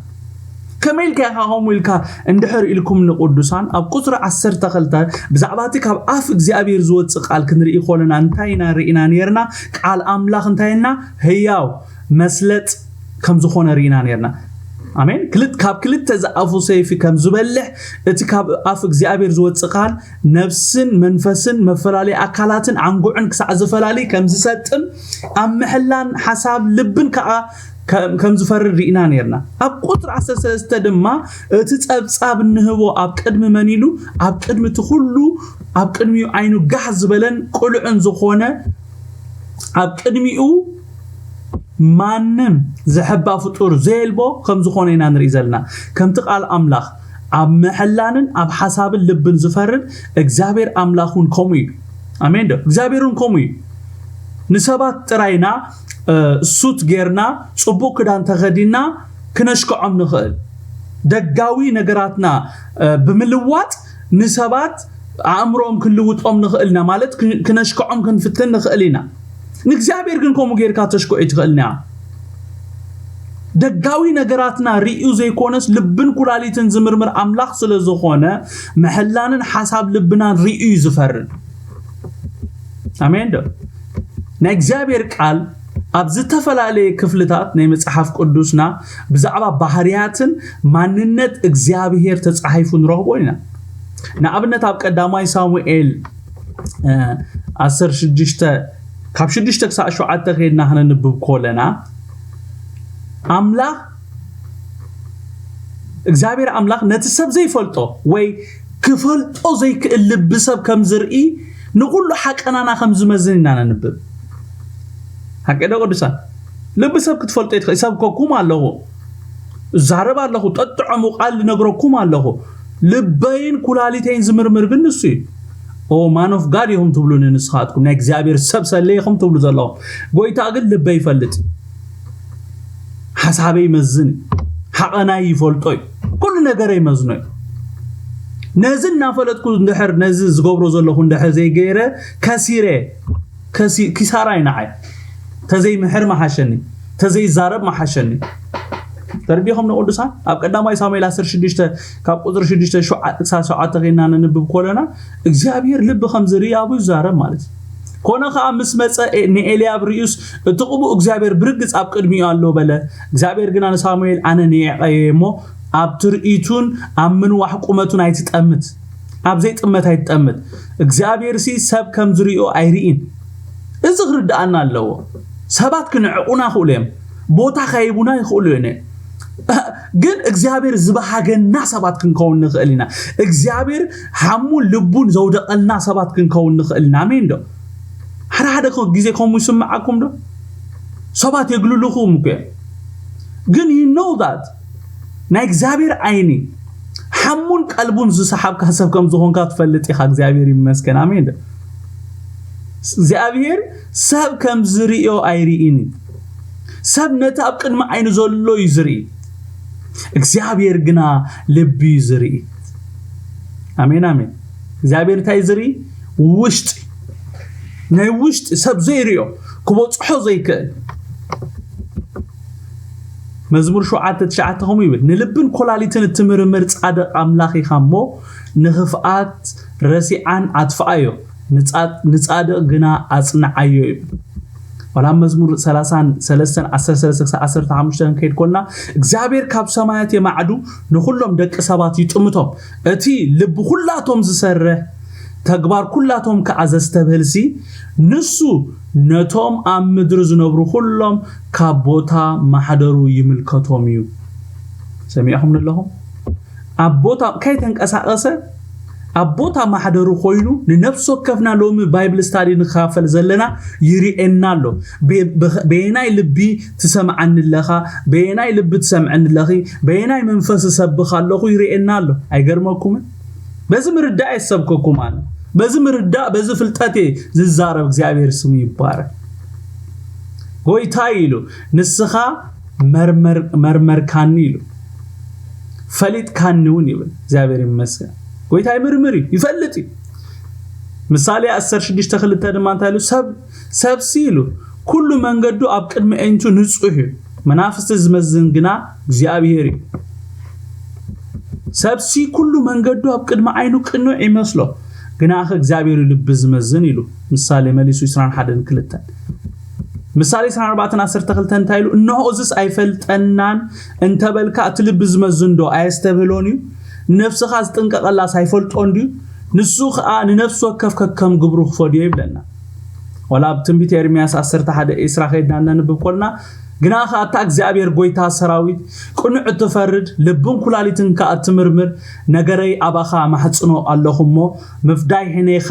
ከመይ ኢልካ ኢኻ ከምኡ ኢልካ? እንድሕር ኢልኩም ንቅዱሳን ኣብ ቁፅሪ ዓሰርተ ክልተ ብዛዕባ እቲ ካብ ኣፍ እግዚኣብሔር ዝወፅእ ቃል ክንርኢ ከለና እንታይ ኢና ርኢና ነርና? ቃል ኣምላኽ እንታይ እና ህያው መስለጥ ከም ዝኾነ ርኢና ነርና። ኣሜን። ክልት ካብ ክልተ ዝኣፉ ሰይፊ ከም ዝበልሕ እቲ ካብ ኣፍ እግዚኣብሔር ዝወፅእ ቃል ነፍስን መንፈስን መፈላለይ ኣካላትን ዓንጉዕን ክሳዕ ዝፈላሊ ከም ዝሰጥም ኣብ ምሕላን ሓሳብ ልብን ከዓ ከም ዝፈርድ ርኢና ነርና። ኣብ ቁፅሪ ዓሰርተ ሰለስተ ድማ እቲ ፀብፃብ እንህቦ ኣብ ቅድሚ መን ኢሉ? ኣብ ቅድሚ እቲ ኩሉ ኣብ ቅድሚኡ ዓይኑ ጋሕ ዝበለን ቅሉዕን ዝኾነ ኣብ ቅድሚኡ ማንም ዝሕባ ፍጡር ዘየልቦ ከም ዝኾነ ኢና ንርኢ ዘለና። ከምቲ ቃል ኣምላኽ ኣብ ምሕላንን ኣብ ሓሳብን ልብን ዝፈርድ እግዚኣብሔር ኣምላኽ እውን ከምኡ እዩ። ኣሜን ዶ እግዚኣብሔር እውን ከምኡ እዩ። ንሰባት ጥራይና ሱት ጌርና ፅቡቅ ክዳን ተኸዲና ክነሽክዖም ንኽእል። ደጋዊ ነገራትና ብምልዋጥ ንሰባት ኣእምሮኦም ክንልውጦም ንኽእል ኢና ማለት ክነሽክዖም ክንፍትን ንኽእል ኢና። ንእግዚኣብሔር ግን ከምኡ ጌርካ ተሽክዖ ኣይትኽእልን እያ። ደጋዊ ነገራትና ርእዩ ዘይኮነስ ልብን ኩላሊትን ዝምርምር ኣምላኽ ስለ ዝኾነ ምሕላንን ሓሳብ ልብናን ርእዩ እዩ ዝፈርድ። ኣሜን ዶ? ናይ እግዚኣብሔር ቃል ኣብ ዝተፈላለየ ክፍልታት ናይ መጽሓፍ ቅዱስና ብዛዕባ ባህርያትን ማንነት እግዚኣብሔር ተጻሒፉ ንረኽቦ ኢና። ንኣብነት ኣብ ቀዳማይ ሳሙኤል ዓሰርተ ሽዱሽተ ካብ ሽዱሽተ ክሳዕ ሸውዓተ ከይድና ክነንብብ ከለና ኣምላኽ እግዚኣብሔር ኣምላኽ ነቲ ሰብ ዘይፈልጦ ወይ ክፈልጦ ዘይክእል ልቢ ሰብ ከም ዝርኢ ንኹሉ ሓቀናና ከም ዝመዝን ኢና ነንብብ። ሓቂ ዶ ቅዱሳን? ልቢ ሰብ ክትፈልጦ ይትኽእል። ይሰብከኩም ኣለኹ፣ እዛረብ ኣለኹ፣ ጠጥዖሙ ቃል ዝነግረኩም ኣለኹ። ልበይን ኩላሊተይን ዝምርምር ግን ንሱ እዩ። ኦ ማን ኦፍ ጋድ ኢኹም ትብሉኒ ንስኻትኩም ናይ እግዚኣብሔር ሰብ ሰለ ኢኹም ትብሉ ዘለኹም። ጎይታ ግን ልበይ ይፈልጥ፣ ሓሳበይ ይመዝን፣ ሓቐናይ ይፈልጦ እዩ፣ ኩሉ ነገረ ይመዝኖ እዩ። ነዚ እናፈለጥኩ እንድሕር ነዚ ዝገብሮ ዘለኹ እንድሕር ዘይገይረ ከሲረ ኪሳራ እዩ ንዓይ። ተዘይምሕር መሓሸኒ፣ ተዘይዛረብ መሓሸኒ። ተረዲኹም ንቅዱሳን ኣብ ቀዳማይ ሳሙኤል ዓሰርተ ሽዱሽተ ካብ ቁፅሪ ሽዱሽተ ክሳብ ሸውዓተ ከይና ነንብብ ኮለና እግዚኣብሔር ልቢ ከም ዝርኢ ኣብኡ ይዛረብ ማለት እዩ። ኮነ ከዓ ምስ መፀ ንኤልያብ ርእዩስ እቲ ቅቡእ እግዚኣብሔር ብርግፅ ኣብ ቅድሚኡ ኣሎ በለ። እግዚኣብሔር ግና ንሳሙኤል ኣነ ንዒቐዮ እሞ ኣብ ትርኢቱን ኣብ ምንዋሕ ቁመቱን ኣይትጠምት፣ ኣብ ዘይጥመት ኣይትጠምት። እግዚኣብሔር ሲ ሰብ ከም ዝርእዮ ኣይርእን። እዚ ክርድኣና ኣለዎ። ሰባት ክንዕቑና ይኽእሉ እዮም፣ ቦታ ከይቡና ይኽእሉ እዮም። ግን እግዚኣብሔር ዝበሃገና ሰባት ክንከውን ንኽእል ኢና። እግዚኣብሔር ሓሙን ልቡን ዘውደቐልና ሰባት ክንከውን ንኽእል ኢና። ኣሜን ዶ? ሓደ ሓደ ግዜ ከምኡ ይስምዓኩም ዶ? ሰባት የግልልኹም እኮ እዮም። ግን you know that ናይ እግዚኣብሔር ዓይኒ ሓሙን ቀልቡን ዝሰሓብካ ሰብ ከም ዝኾንካ ትፈልጥ ኢኻ። እግዚኣብሔር ይመስገን። ኣሜን ዶ? እግዚኣብሔር ሰብ ከም ዝርእዮ ኣይርእን እዩ። ሰብ ነቲ ኣብ ቅድሚ ዓይኑ ዘሎ እዩ ዝርኢ። እግዚኣብሔር ግና ልቢ እዩ ዝርኢ። ኣሜን ኣሜን። እግዚኣብሔር እንታይ ዝርኢ? ውሽጢ፣ ናይ ውሽጢ ሰብ ዘይርእዮ ክበፅሖ ዘይክእል። መዝሙር ሸውዓተ ትሽዓተ ከምኡ ይብል፣ ንልብን ኮላሊትን እትምርምር ጻድቕ ኣምላኽ ኢኻ እሞ ንኽፍኣት ረሲዓን ኣጥፍኣዮ፣ ንጻድቕ ግና ኣጽንዓዮ ይብል። ዋላ መዝሙር ሰላሳን ሰለስተን ዓሰርተ ሰለስተ ክሳብ ዓሰርተ ሓሙሽተ ክንከይድ ኮልና እግዚኣብሔር ካብ ሰማያት የማዕዱ ንኹሎም ደቂ ሰባት ይጥምቶም። እቲ ልቢ ኩላቶም ዝሰርሕ ተግባር ኩላቶም ከዓ ዘስተብህልሲ ንሱ ነቶም ኣብ ምድሪ ዝነብሩ ኩሎም ካብ ቦታ ማሕደሩ ይምልከቶም እዩ። ሰሚዕኹም ኣለኹም? ኣብ ቦታ ከይተንቀሳቐሰ ኣብ ቦታ ማሕደሩ ኮይኑ ንነፍሲ ወከፍና ሎሚ ባይብል ስታዲ ንካፈል ዘለና ይርኤና ኣሎ። በየናይ ልቢ ትሰምዓኒ ኣለኻ? በየናይ ልቢ ትሰምዕኒ ኣለኺ? በየናይ መንፈስ እሰብኽ ኣለኹ ይርኤና ኣሎ። ኣይገርመኩምን? በዚ ምርዳእ እየ ዝሰብከኩም ኣነ። በዚ ምርዳእ በዚ ፍልጠት እየ ዝዛረብ። እግዚኣብሔር ስሙ ይባረክ። ጎይታይ ኢሉ፣ ንስኻ መርመር- መርመርካኒ ኢሉ፣ ፈሊጥካኒ እውን ይብል። እግዚኣብሔር ይመስገን። ጎይታ ይምርምር እዩ፣ ይፈልጥ እዩ። ምሳሌ ዓሰርተ ሽዱሽተ ክልተ ድማ እንታይ ኢሉ? ሰብ ሰብሲ ኢሉ፣ ኩሉ መንገዱ ኣብ ቅድሚ ኣዒንቱ ንጹሕ እዩ፣ መናፍስቲ ዝመዝን ግና እግዚኣብሔር እዩ። ሰብሲ ኩሉ መንገዱ ኣብ ቅድሚ ዓይኑ ቅኑዕ ይመስሎ፣ ግና ኸ እግዚኣብሔር እዩ ልቢ ዝመዝን ኢሉ። ምሳሌ መሊሱ ዕስራን ሓደን ክልተን። ምሳሌ ዕስራን ኣርባዕተን ዓሰርተ ክልተ እንታይ ኢሉ? እንሆ እዝስ ኣይፈልጠናን እንተበልካ፣ እቲ ልቢ ዝመዝን ዶ ኣየስተብህሎን እዩ? ንነፍስኻ ዝጥንቀቐላስ ኣይፈልጦን ድዩ? ንሱ ኸኣ ንነፍሲ ወከፍ ከከም ግብሩ ክፈድዮ ይብለና። ዋላ ኣብ ትንቢት ኤርምያስ ዓሰርተ ሓደ ዕስራ ከይድና እነንብብ ኮልና፣ ግና ኸኣ ኣታ እግዚኣብሔር ጎይታ ሰራዊት፣ ቅኑዕ እትፈርድ፣ ልብን ኩላሊትን ከኣ እትምርምር፣ ነገረይ ኣባኻ ማሕጽኖ ኣለኹ እሞ፣ ምፍዳይ ሕኔኻ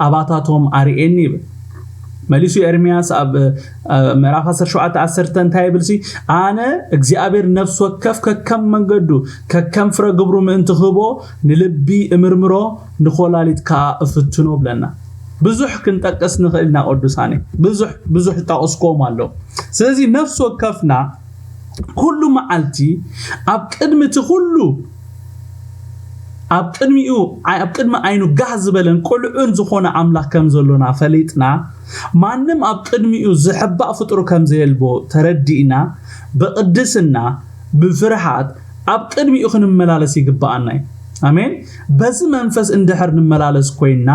ኣባታቶም ኣርእየኒ ይብል። መሊሱ ኤርምያስ ኣብ እ፣ ምዕራፍ ዓሰርተ ሸውዓተ ዓሰርተ እንታይ ይብል ሲ? ኣነ እግዚኣብሔር ነፍሲ ወከፍ ከከም መንገዱ ከከም ፍረ ግብሩ ምእንቲ ክህቦ ንልቢ እምርምሮ፣ ንኮላሊት ከኣ እፍትኖ ብለና። ብዙሕ ክንጠቅስ ንኽእል ኢና ቅዱሳኔ፣ ብዙሕ ብዙሕ ጠቕስክዎም ኣለዉ። ስለዚ ነፍሲ ወከፍና ኩሉ መዓልቲ ኣብ ቅድሚ እቲ ኩሉ ኣብ ቅድሚኡ ኣብ ቅድሚ ዓይኑ ጋህ ዝበለን ቅልዑን ዝኾነ ኣምላኽ ከም ዘሎና ፈሊጥና፣ ማንም ኣብ ቅድሚኡ ዝሕባእ ፍጡር ከም ዘየልቦ ተረዲእና፣ ብቕድስና ብፍርሃት ኣብ ቅድሚኡ ክንመላለስ ይግብኣና እዩ። ኣሜን። በዚ መንፈስ እንድሕር ንመላለስ ኮይንና፣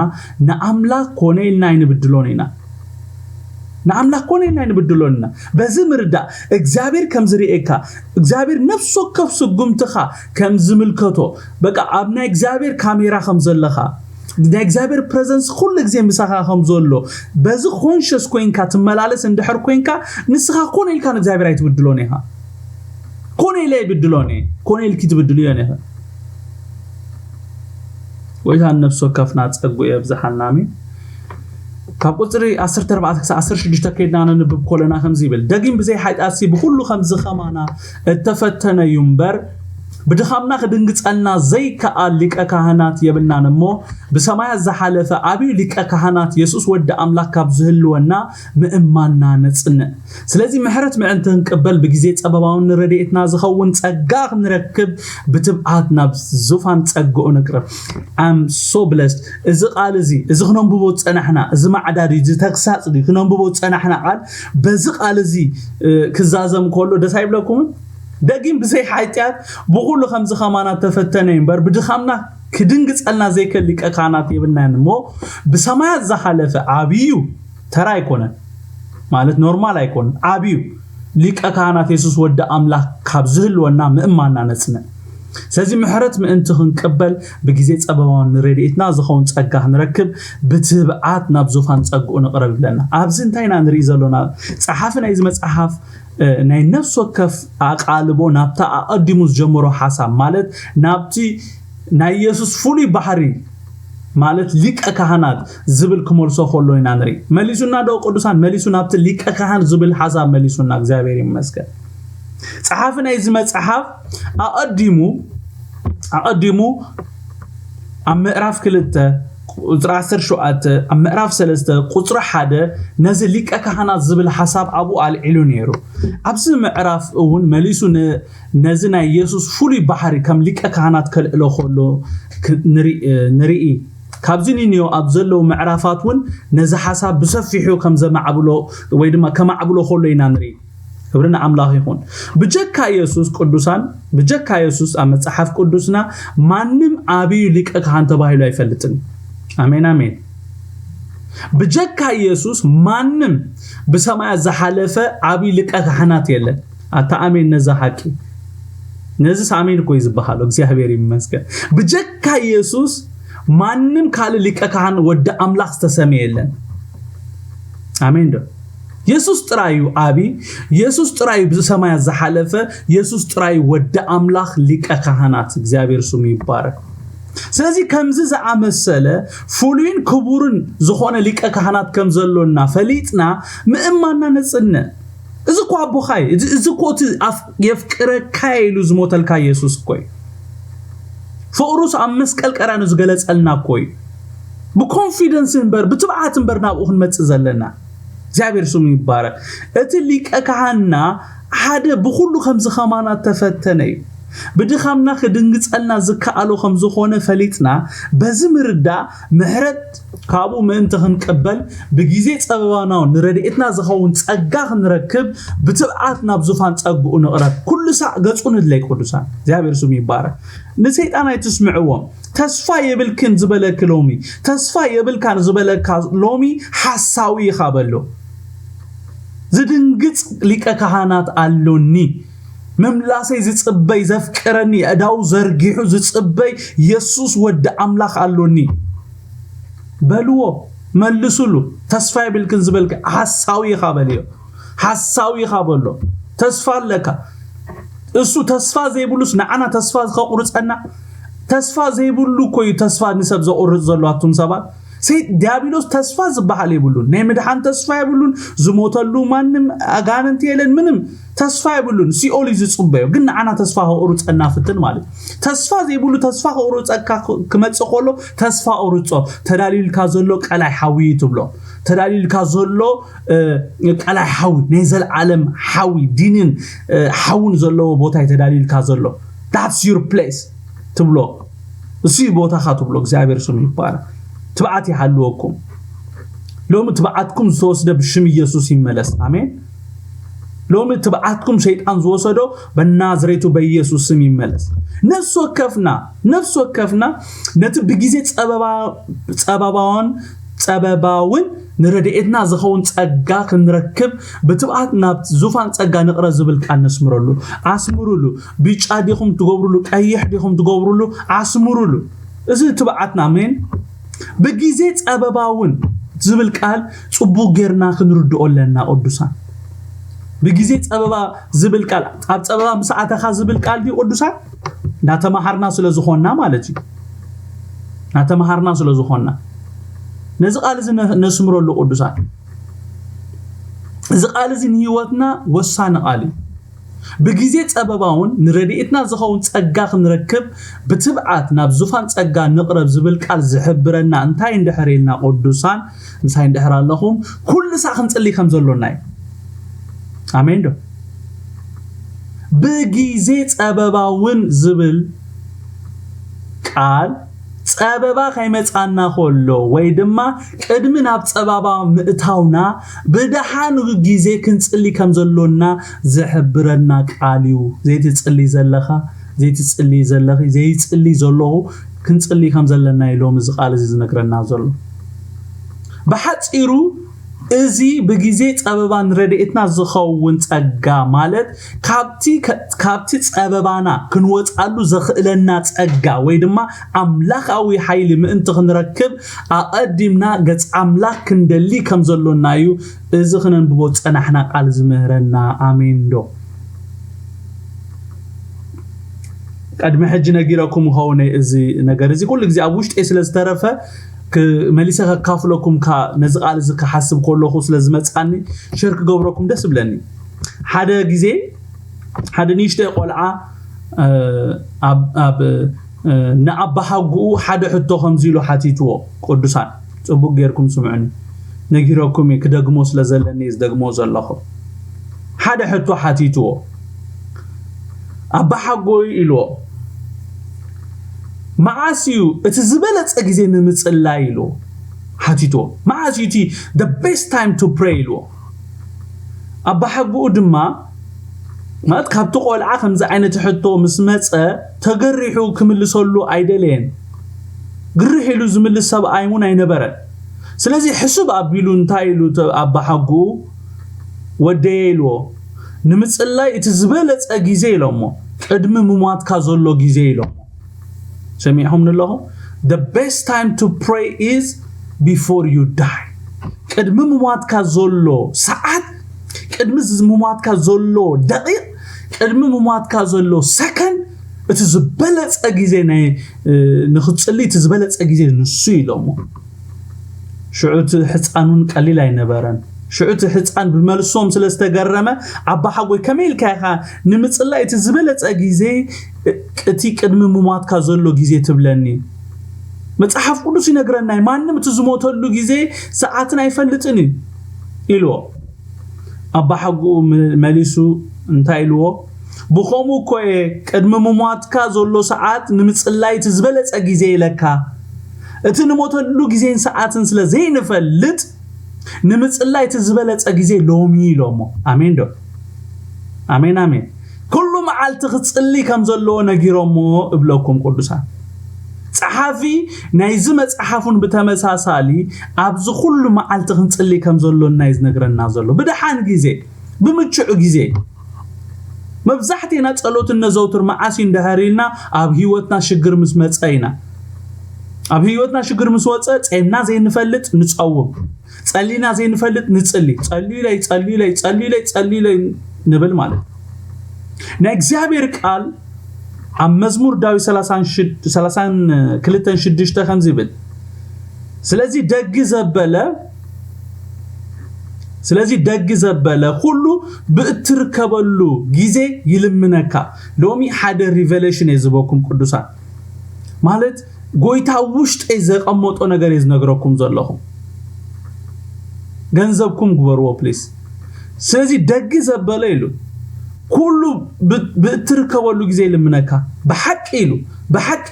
ንኣምላኽ ኮነ ኢልና ኣይንብድሎን ኢና። ንኣምላኽ ኮነ ኢልና ኣይንብድሎን ኢና። በዚ ምርዳእ እግዚኣብሔር ከም ዝርእየካ፣ እግዚኣብሔር ነፍሲ ወከፍ ስጉምትኻ ከም ዝምልከቶ፣ በቃ ኣብ ናይ እግዚኣብሔር ካሜራ ከም ዘለኻ፣ ናይ እግዚኣብሔር ፕረዘንስ ኩሉ ግዜ ምሳኻ ከም ዘሎ፣ በዚ ኮንሸስ ኮይንካ ትመላለስ እንድሕር ኮይንካ፣ ንስኻ ኮነ ኢልካ ንእግዚኣብሔር ኣይትብድሎን ኢኻ። ኮነ ኢለ ይብድሎን እየ፣ ኮነ ኢልኪ ትብድልዮን ኢኻ። ጎይታ ንነፍሲ ወከፍና ጸጉ የብዝሓልና። ኣሜን። ካብ ቁጽሪ ዓሰርተ ኣርባዕተ ክሳብ ዓሰርተ ሽዱሽተ ከይድና ነንብብ ኮለና ከምዚ ይብል፣ ደጊም ብዘይ ሓጢኣትሲ ብኹሉ ከምዚ ኸማና እተፈተነ እዩ እምበር፣ ብድኻምና ክድንግጸልና ዘይከኣል ሊቀ ካህናት የብልናን እሞ፣ ብሰማያት ዝሓለፈ ዓብዩ ሊቀ ካህናት የሱስ ወዲ ኣምላኽ ካብ ዝህልወና ምእማንና ነጽንዕ። ስለዚ ምሕረት ምእንቲ ክንቅበል ብግዜ ጸበባውን ንረድኤትና ዝኸውን ጸጋ ክንረክብ ብትብዓት ናብ ዙፋን ጸግኡ ንቅረብ። I'm so blessed። እዚ ቃል እዚ፣ እዚ ክነንብቦ ዝጸናሕና፣ እዚ ማዕዳ ድዩ፣ እዚ ተግሳጽ ድዩ፣ ክነንብቦ ዝጸናሕና ቃል በዚ ቃል እዚ፣ እ፣ ክዛዘም ከሎ ደስ ኣይብለኩምን? ደጊም ብዘይ ሓጢኣት ብኹሉ ከምዚ ኸማና ተፈተነ እዩ እምበር፣ ብድኻምና ክድንግጸልና ዘይክእል ሊቀ ካህናት የብልናን እሞ፣ ብሰማያት ዝሓለፈ ዓብዩ ተራ ኣይኮነን፣ ማለት ኖርማል ኣይኮነን፣ ዓብዩ ሊቀ ካህናት የሱስ ወዲ ኣምላኽ ካብ ዝህልወና ምእማንና ነጽንዕ። ስለዚ ምሕረት ምእንቲ ክንቅበል ብግዜ ጸበባውን ንረድኤትና ዝኸውን ጸጋ ክንረክብ ብትብዓት ናብ ዙፋን ጸግኡ ንቕረብ ይብለና። ኣብዚ እንታይ ኢና ንርኢ ዘሎና? ጸሓፊ ናይዚ መጽሓፍ፣ እ፣ ናይ ነፍሲ ወከፍ ኣቓልቦ ናብታ ኣቐዲሙ ዝጀመሮ ሓሳብ፣ ማለት ናብቲ ናይ የሱስ ፍሉይ ባህሪ፣ ማለት ሊቀ ካህናት ዝብል ክመልሶ ከሎ ኢና ንርኢ። መሊሱና ዶ ቅዱሳን? መሊሱ ናብቲ ሊቀ ካህን ዝብል ሓሳብ መሊሱና፣ እግዚኣብሔር ይመስገን። ጸሓፊ ናይዚ መጽሓፍ ኣቐዲሙ፣ ኣቐዲሙ ኣብ ምዕራፍ ክልተ ቁጽሪ ዓሰርተ ሸውዓተ፣ ኣብ ምዕራፍ ሰለስተ ቁጽሪ ሓደ ነዚ ሊቀ ካህናት ዝብል ሓሳብ ኣብኡ ኣልዒሉ ነይሩ። ኣብዚ ምዕራፍ እውን መሊሱ ን-፣ ነዚ ናይ የሱስ ፍሉይ ባሕሪ ከም ሊቀ ካህናት ከልዕሎ ከሎ ክ-፣ ንርኢ፣ ንርኢ። ካብዚ ንንዮ ኣብ ዘለዉ ምዕራፋት እውን ነዚ ሓሳብ ብሰፊሑ ከም ዘማዕብሎ ወይ ድማ ከማዕብሎ ከሎ ኢና ንርኢ። ክብሪ ንኣምላኽ ይኹን። ብጀካ የሱስ ቅዱሳን፣ ብጀካ የሱስ ኣብ መጽሓፍ ቅዱስና ማንም ዓብዩ ሊቀ ካህን ተባሂሉ ኣይፈልጥን። ኣሜን፣ ኣሜን። ብጀካ የሱስ ማንም ብሰማያት ዝሓለፈ ዓብዩ ሊቀ ካህናት የለን። ኣታ ኣሜን ነዛ ሓቂ። ነዚስ ኣሜን እኮ እዩ ዝበሃሎ። እግዚኣብሔር ይመስገን። ብጀካ የሱስ ማንም ካልእ ሊቀ ካህን ወዲ ኣምላኽ ዝተሰመየ የለን። ኣሜን ዶ? የሱስ ጥራይ እዩ ዓቢ፣ የሱስ ጥራይ እዩ ብሰማያት ዝሓለፈ፣ የሱስ ጥራይ እዩ ወዲ ኣምላኽ ሊቀ ካህናት። እግዚኣብሔር ስሙ ይባረክ። ስለዚ ከምዚ ዝኣመሰለ ፍሉይን ክቡርን ዝኾነ ሊቀ ካህናት ከም ዘሎና ፈሊጥና ምእማንና ነጽንዕ። እዚ እኮ ኣቦኻ እዩ። እዚ፣ እዚ እኮ እቲ ኣፍ-፣ የፍቅረካ ኢሉ ዝሞተልካ የሱስ እኮ እዩ። ፍቕሩስ ኣብ መስቀል ቀራንዮ ዝገለጸልና እኮ እዩ። ብኮንፊደንስ እምበር፣ ብትብዓት እምበር ናብኡ ክንመጽእ ዘለና። እግዚኣብሔር ስሙ ይባረክ። እቲ ሊቀ ካህንና ሓደ ብኹሉ ከምዚ ከማና ተፈተነ እዩ። ብድኻምና ክድንግጸልና ዝከኣሎ ከም ዝኾነ ፈሊጥና፣ በዚ ምርዳእ ምሕረት ካብኡ ምእንቲ ክንቅበል፣ ብግዜ ጸበባና እውን ንረድኤትና ዝኸውን ጸጋ ክንረክብ፣ ብትብዓት ናብ ዙፋን ጸግኡ ንቕረብ። ኩሉ ሳዕ ገጹ ንድለይ ቅዱሳን። እግዚኣብሔር ስሙ ይባረክ። ንሰይጣን ኣይትስምዕዎም። ተስፋ የብልክን ዝበለኪ ሎሚ፣ ተስፋ የብልካን ዝበለካ ሎሚ ሓሳዊ ኢኻ በሎ። ዝድንግጽ ሊቀ ካህናት ኣሎኒ፣ ምምላሰይ ዝጽበይ፣ ዘፍቅረኒ፣ ኣእዳዉ ዘርጊሑ ዝጽበይ የሱስ ወዲ ኣምላኽ ኣሎኒ በልዎ። መልሱሉ። ተስፋ የብልክን ዝበልኪ ሓሳዊ ኢኻ በልዮ። ሓሳዊ ኢኻ በሎ። ተስፋ ኣለካ። እሱ ተስፋ ዘይብሉስ ንዓና ተስፋ ከቑርጸና? ተስፋ ዘይብሉ እኮ እዩ ተስፋ ንሰብ ዘቑርጽ ዘሎ። ኣቱም ሰባት፣ ሰይጥ ዲያብሎስ ተስፋ ዝበሃል የብሉን። ናይ ምድሓን ተስፋ የብሉን። ዝሞተሉ ማንም ኣጋንንቲ የለን፣ ምንም ተስፋ የብሉን። ሲኦል እዩ ዝጽበዮ። ግን ንዓና ተስፋ ከቑርጸና ፍትን ማለት እዩ። ተስፋ ዘይብሉ ተስፋ ከቑርጸካ ክ- ክመጽእ ከሎ፣ ተስፋ ቁርጾ። ተዳልዩልካ ዘሎ ቀላይ ሓዊ እዩ ትብሎ። ተዳልዩልካ ዘሎ እ፣ ቀላይ ሓዊ፣ ናይ ዘለዓለም ሓዊ፣ ዲንን እ፣ ሓውን ዘለዎ ቦታ እዩ ተዳልዩልካ ዘሎ። That's your place ትብሎ። እሱ እዩ ቦታኻ ትብሎ። እግዚኣብሔር ስሙ ይባረክ። ትብዓት ይሃልወኩም። ሎሚ ትብዓትኩም ዝተወስደ ብሽም ኢየሱስ ይመለስ። ኣሜን። ሎሚ ትብዓትኩም ሰይጣን ዝወሰዶ በናዝሬቱ በኢየሱስ ስም ይመለስ። ነፍሲ ወከፍና፣ ነፍሲ ወከፍና ነቲ ብግዜ ጸበባ-፣ ጸበባውን፣ ጸበባውን ንረድኤትና ዝኸውን ጸጋ ክንረክብ ብትብዓት ናብ ዙፋን ጸጋ ንቕረብ ዝብል ቃል ነስምረሉ። ኣስምሩሉ። ብጫ ዲኹም ትገብሩሉ፣ ቀይሕ ዲኹም ትገብሩሉ፣ ኣስምሩሉ። እዚ ትብዓትና፣ ኣሜን። ብግዜ ጸበባውን ዝብል ቃል ጽቡቕ ጌርና ክንርድኦ ኣለና ቅዱሳን። ብግዜ ጸበባ ዝብል ቃል፣ ኣብ ጸበባ ምስ ኣተኻ ዝብል ቃል ድዩ ቅዱሳን? እንዳተማሃርና ስለ ዝኾንና ማለት እዩ። እንዳተማሃርና ስለ ዝኾንና ነዚ ቃል እዚ ነ-፣ ነስምረሉ ቅዱሳን። እዚ ቃል እዚ ንህይወትና ወሳኒ ቃል እዩ። ብግዜ ጸበባ እውን ንረድኤትና ዝኸውን ጸጋ ክንረክብ ብትብዓት ናብ ዙፋን ጸጋ ንቕረብ ዝብል ቃል ዝሕብረና እንታይ እንድሕር ኢልና ቅዱሳን፣ ምሳይ እንድሕር ኣለኹም፣ ኩሉ ሳዕ ክንጽሊ ከም ዘሎና እዩ። ኣሜን ዶ? ብግዜ ጸበባ እውን ዝብል ቃል ጸበባ ከይመጻና ከሎ ወይ ድማ ቅድሚ ናብ ጸበባ ምእታውና ብደሓን ግዜ ክንጽሊ ከም ዘሎና ዝሕብረና ቃል እዩ። ዘይትጽሊ ዘለኻ፣ ዘይትጽሊ ዘለኺ፣ ዘይጽሊ ዘለኹ ክንጽሊ ከም ዘለና እዩ ሎሚ እዚ ቃል እዚ ዝነግረና ዘሎ። ብሓጺሩ እዚ ብግዜ ጸበባ ንረድኤትና ዝኸውን ጸጋ ማለት ካብቲ ከ-፣ ካብቲ ጸበባና ክንወጻሉ ዘኽእለና ጸጋ ወይ ድማ ኣምላኻዊ ሓይሊ ምእንቲ ክንረክብ ኣቐዲምና ገጽ ኣምላኽ ክንደሊ ከም ዘሎና እዩ እዚ ክነንብቦ ዝጸናሕና ቃል ዝምህረና። ኣሜን ዶ? ቅድሚ ሕጂ ነጊረኩም ይኸውን እዚ ነገር እዚ ኩሉ ግዜ ኣብ ውሽጢ ስለ ዝተረፈ ክ-፣ መሊሰ ከካፍለኩም ካ-፣ ነዚ ቃል እዚ ክሓስብ ከለኹ ስለ ዝመጻኒ ሸር ክገብረኩም ደስ ይብለኒ። ሓደ ግዜ ሓደ ንእሽተይ ቆልዓ፣ እ፣ ኣብ፣ ኣብ፣ እ፣ ንኣባሓጉኡ ሓደ ሕቶ ከምዚ ኢሉ ሓቲትዎ። ቅዱሳን ጽቡቅ ጌርኩም ስምዑኒ። ነጊረኩም እየ፣ ክደግሞ ስለ ዘለኒ እየ ዝደግሞ ዘለኹ። ሓደ ሕቶ ሓቲትዎ። ኣባሓጎይ ኢልዎ፣ "መዓስ እዩ እቲ ዝበለጸ ግዜ ንምጽላይ?" ኢልዎ ሓቲትዎ። "መዓስ እዩ እቲ the best time to pray?" ኢልዎ። ኣባሓጎኡ ድማ፣ ማለት ካብቲ ቆልዓ ከምዚ ዓይነት ሕቶ ምስ መጸ ተገሪሑ ክምልሰሉ ኣይደለየን። ግርሕ ኢሉ ዝምልስ ሰብኣይ እውን ኣይነበረን። ስለዚ ሕስብ ኣቢሉ እንታይ ኢሉ ተ-፣ ኣባሓጎኡ፣ "ወደየ" ኢልዎ፣ "ንምጽላይ እቲ ዝበለጸ ግዜ" ኢሎሞ፣ "ቅድሚ ምሟትካ ዘሎ ግዜ" ኢሎሞ። ሰሚዕኹም ኣለኹም? "The best time to pray is before you die." ቅድሚ ምሟትካ ዘሎ ሰዓት፣ ቅድሚ ዝ-፣ ምሟትካ ዘሎ ደቂቕ፣ ቅድሚ ምሟትካ ዘሎ ሰከንድ፣ እቲ ዝበለጸ ግዜ ናይ፣ እ፣ ንኽትጽሊ እቲ ዝበለጸ ግዜ ንሱ ኢሎሞ። ሽዑ እቲ ሕጻን እውን ቀሊል ኣይነበረን። ሽዑ እቲ ሕጻን ብመልሶም ስለ ዝተገረመ፣ "ኣባሓጎይ፣ ከመይ ኢልካ ኢኻ ንምጽላይ እቲ ዝበለጸ ግዜ፣ እቲ ቅድሚ ምሟትካ ዘሎ ግዜ ትብለኒ? መጽሓፍ ቅዱስ ይነግረና እዩ፣ ማንም እቲ ዝሞተሉ ግዜ ሰዓትን ኣይፈልጥን እዩ። ኢልዎ። ኣባሓጎኡ መ- መሊሱ እንታይ ኢልዎ? ብኸምኡ እኮ እየ ቅድሚ ምሟትካ ዘሎ ሰዓት ንምጽላይ እቲ ዝበለጸ ግዜ ኢለካ፣ እቲ ንሞተሉ ግዜን ሰዓትን ስለ ዘይንፈልጥ ንምጽላይ እቲ ዝበለጸ ግዜ ሎሚ ኢሎሞ። ኣሜን ዶ? ኣሜን ኣሜን። ኩሉ መዓልቲ ክጽሊ ከም ዘለዎ ነጊሮሞ እብለኩም ቅዱሳን። ጸሓፊ ናይዚ መጽሓፍ እውን ብተመሳሳሊ ኣብዚ ኩሉ መዓልቲ ክንጽሊ ከም ዘሎና እዩ ዝነግረና ዘሎ። ብደሓን ግዜ፣ ብምቹዕ ግዜ። መብዛሕቴና ጸሎት እነዘውትር መዓስ እዩ እንድሕር ኢልና፣ ኣብ ህይወትና ሽግር ምስ መጸ ኢና። ኣብ ህይወትና ሽግር ምስ ወጸ ጼምና ዘይንፈልጥ ንጸውም፣ ጸሊና ዘይንፈልጥ ንጽሊ። ጸልዩለይ፣ ጸልዩለይ፣ ጸልዩለይ፣ ጸልዩለይ ንብል ማለት እዩ። ናይ እግዚኣብሔር ቃል ኣብ መዝሙር ዳዊት ሰላሳን ክልተን ሽዱሽተ ከምዚ ይብል፣ ስለዚ ደጊ ዘበለ ስለዚ ደጊ ዘበለ ኩሉ ብእትርከበሉ ግዜ ይልምነካ። ሎሚ ሓደ ሪቨሌሽን እየ ዝበኩም ቅዱሳን። ማለት ጎይታ ውሽጠይ ዘቐመጦ ነገር እየ ዝነግረኩም ዘለኹ። ገንዘብኩም ግበርዎ ፕሊስ። ስለዚ ደጊ ዘበለ ኢሉ ኩሉ ብ- ብእትርከበሉ ግዜ ይልምነካ። ብሓቂ ኢሉ ብሓቂ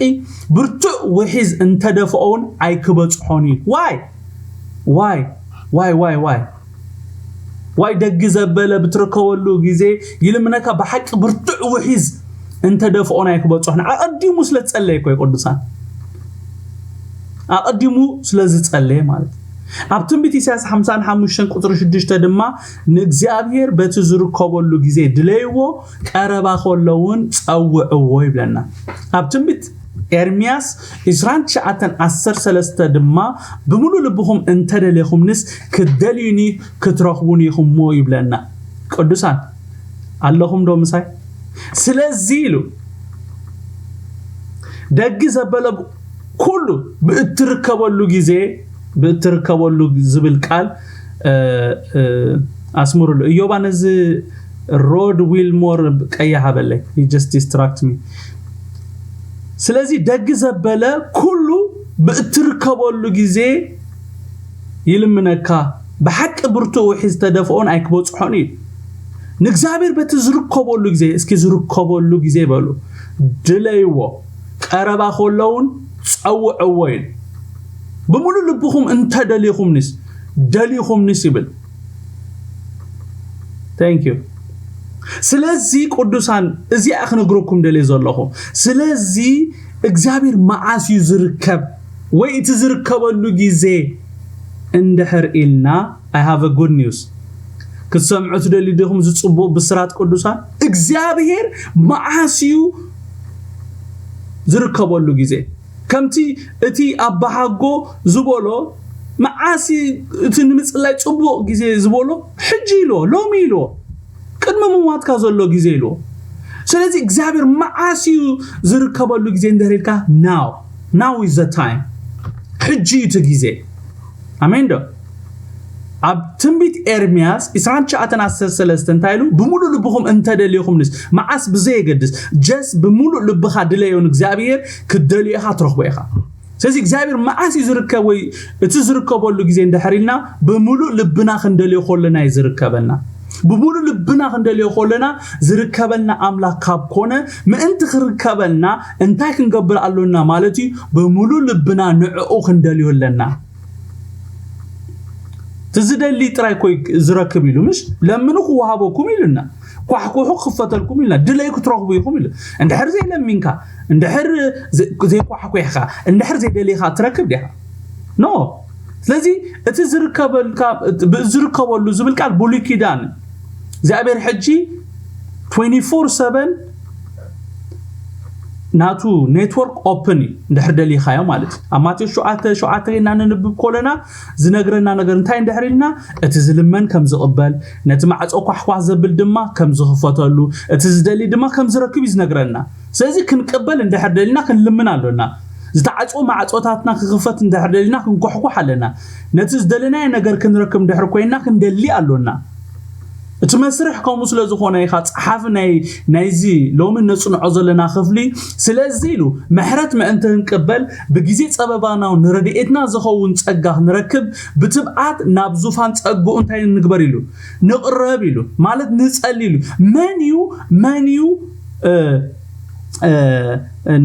ብርቱዕ ውሒዝ እንተደፍኦ እውን ኣይክበጽሖን እዩ። ዋይ ዋይ ዋይ ዋይ ዋይ ዋይ ደጊ ዘበለ ብትርከበሉ ግዜ ይልምነካ። ብሓቂ ብርቱዕ ውሒዝ እንተደፍኦን ኣይክበጽሖን። ኣቐዲሙ ስለ ዝጸለየ እኮ እዩ ቅዱሳን። ኣቐዲሙ ስለ ዝጸለየ ማለት እዩ። ኣብ ትንቢት ኢሳያስ ሓምሳን ሓሙሽተን ቁጽሪ ሽዱሽተ ድማ ንእግዚኣብሔር በቲ ዝርከበሉ ግዜ ድለይዎ፣ ቀረባ ከሎ እውን ጸውዕዎ ይብለና። ኣብ ትንቢት ኤርምያስ ዕስራን ትሽዓተን ዓሰርተ ሰለስተ ድማ ብምሉእ ልብኹም እንተደሌኹምንስ ክትደልዩኒ ክትረኽቡኒ ኢኹምሞ ይብለና። ቅዱሳን ኣለኹም ዶ ምሳይ? ስለዚ ኢሉ ደጊ ዘበለ ኩሉ ብእትርከበሉ ግዜ ብእትርከበሉ ዝብል ቃል ኣስምሩሉ። እዮባ ነዚ ሮድ ዊልሞር ቀይሕ ኣበለይ። Just distract me። ስለዚ ደጊ ዘበለ ኩሉ ብእትርከበሉ ግዜ ይልምነካ፣ ብሓቂ ብርቱዕ ውሒ ዝተደፍኦን ኣይክበጽሖን እዩ። ንእግዚኣብሔር በቲ ዝርከበሉ ግዜ፣ እስኪ ዝርከበሉ ግዜ በሉ፣ ድለይዎ፣ ቀረባ ከሎ እውን ጸውዕዎ ኢሉ። ብምሉእ ልብኹም እንተደሊኹምንስ፣ ደሊኹምንስ ይብል። Thank you። ስለዚ ቅዱሳን፣ እዚኣ ክነግረኩም ደልየ ዘለኹ። ስለዚ እግዚኣብሔር መዓስ እዩ ዝርከብ ወይ እቲ ዝርከበሉ ግዜ እንድሕር ኢልና፣ I have a good news። ክትሰምዑ ትደልዩ ዲኹም? ዝጽቡቕ ብስራት ቅዱሳን፣ እግዚኣብሔር መዓስ እዩ ዝርከበሉ ግዜ? ከምቲ እቲ ኣባሓጎ ዝበሎ፣ መዓስ እቲ ንምጽላይ ጽቡቕ ግዜ ዝበሎ፣ ሕጂ ኢልዎ፣ ሎሚ ኢልዎ፣ ቅድሚ ምሟትካ ዘሎ ግዜ ኢልዎ። ስለዚ እግዚኣብሔር መዓስ እዩ ዝርከበሉ ግዜ እንድሕር ኢልካ፣ now now is the time። ሕጂ እዩ እቲ ግዜ። ኣሜን ዶ? ኣብ ትንቢት ኤርምያስ ዕስራን ትሽዓተን ዓሰርተ ሰለስተ እንታይ ኢሉ? ብምሉእ ልብኹም እንተደሊኹምንስ፣ መዓስ ብዘየገድስ፣ just ብምሉእ ልብኻ ድለዮ ንእግዚኣብሔር፣ ክትደልዮ ኢኻ፣ ትረኽቦ ኢኻ። ስለዚ እግዚኣብሔር መዓስ እዩ ዝርከብ ወይ እቲ ዝርከበሉ ግዜ እንድሕር ኢልና፣ ብምሉእ ልብና ክንደልዮ ከለና እዩ ዝርከበልና። ብምሉእ ልብና ክንደልዮ ከለና ዝርከበልና ኣምላኽ ካብ ኮነ፣ ምእንቲ ክርከበልና እንታይ ክንገብር ኣሎና ማለት እዩ? ብምሉእ ልብና ንዕኡ ክንደልዮ ኣለና። እቲ ዝደሊ ጥራይ እኮ ዝረክብ ኢሉ፣ ምሽ? ለምኑ ክወሃበኩም ኢሉና፣ ኳሕኩሑ ክኽፈተልኩም ኢሉና፣ ድለዩ ክትረኽቡ ኢኹም ኢሉ። እንድሕር ዘይለሚንካ፣ እንድሕር ዘ-፣ ዘይኳሕኩሕካ፣ እንድሕር ዘይደሊኻ ትረክብ ዲኻ? ኖ። ስለዚ እቲ ዝርከበልካ፣ ብ-፣ ዝርከበሉ ዝብል ቃል ብሉይ ኪዳን እዩ። እግዚኣብሔር ሕጂ ትዌንቲ ፎር ሰቨን ናቱ ኔትወርክ ኦፕን እዩ፣ እንድሕር ደሊኻዮ ማለት እዩ። ኣብ ማቴዎስ ሸውዓተ ሸውዓተ ጌና ነንብብ ኮለና ዝነግረና ነገር እንታይ እንድሕር ኢልና፣ እቲ ዝልመን ከም ዝቕበል፣ ነቲ ማዕጾ ኳሕኳሕ ዘብል ድማ ከም ዝኽፈተሉ፣ እቲ ዝደሊ ድማ ከም ዝረክብ እዩ ዝነግረና። ስለዚ ክንቅበል እንድሕር ደሊና ክንልምን ኣሎና። ዝተዓጽዎ ማዕጾታትና ክኽፈት እንድሕር ደሊና ክንኳሕኳሕ ኣለና። ነቲ ዝደለናዮ ነገር ክንረክብ እንድሕር ኮይንና ክንደሊ ኣሎና። እቲ መስርሕ ከምኡ ስለ ዝኾነ ኢኻ ጸሓፊ ናይ ናይዚ ሎሚ ነጽንዖ ዘለና ክፍሊ። ስለዚ ኢሉ ምሕረት ምእንቲ ክንቅበል ብግዜ ጸበባና ንረድኤትና ዝኸውን ጸጋ ክንረክብ ብትብዓት ናብ ዙፋን ጸግኡ እንታይ ንግበር ኢሉ ንቕረብ ኢሉ ማለት ንጸሊ ኢሉ። መን እዩ መን እዩ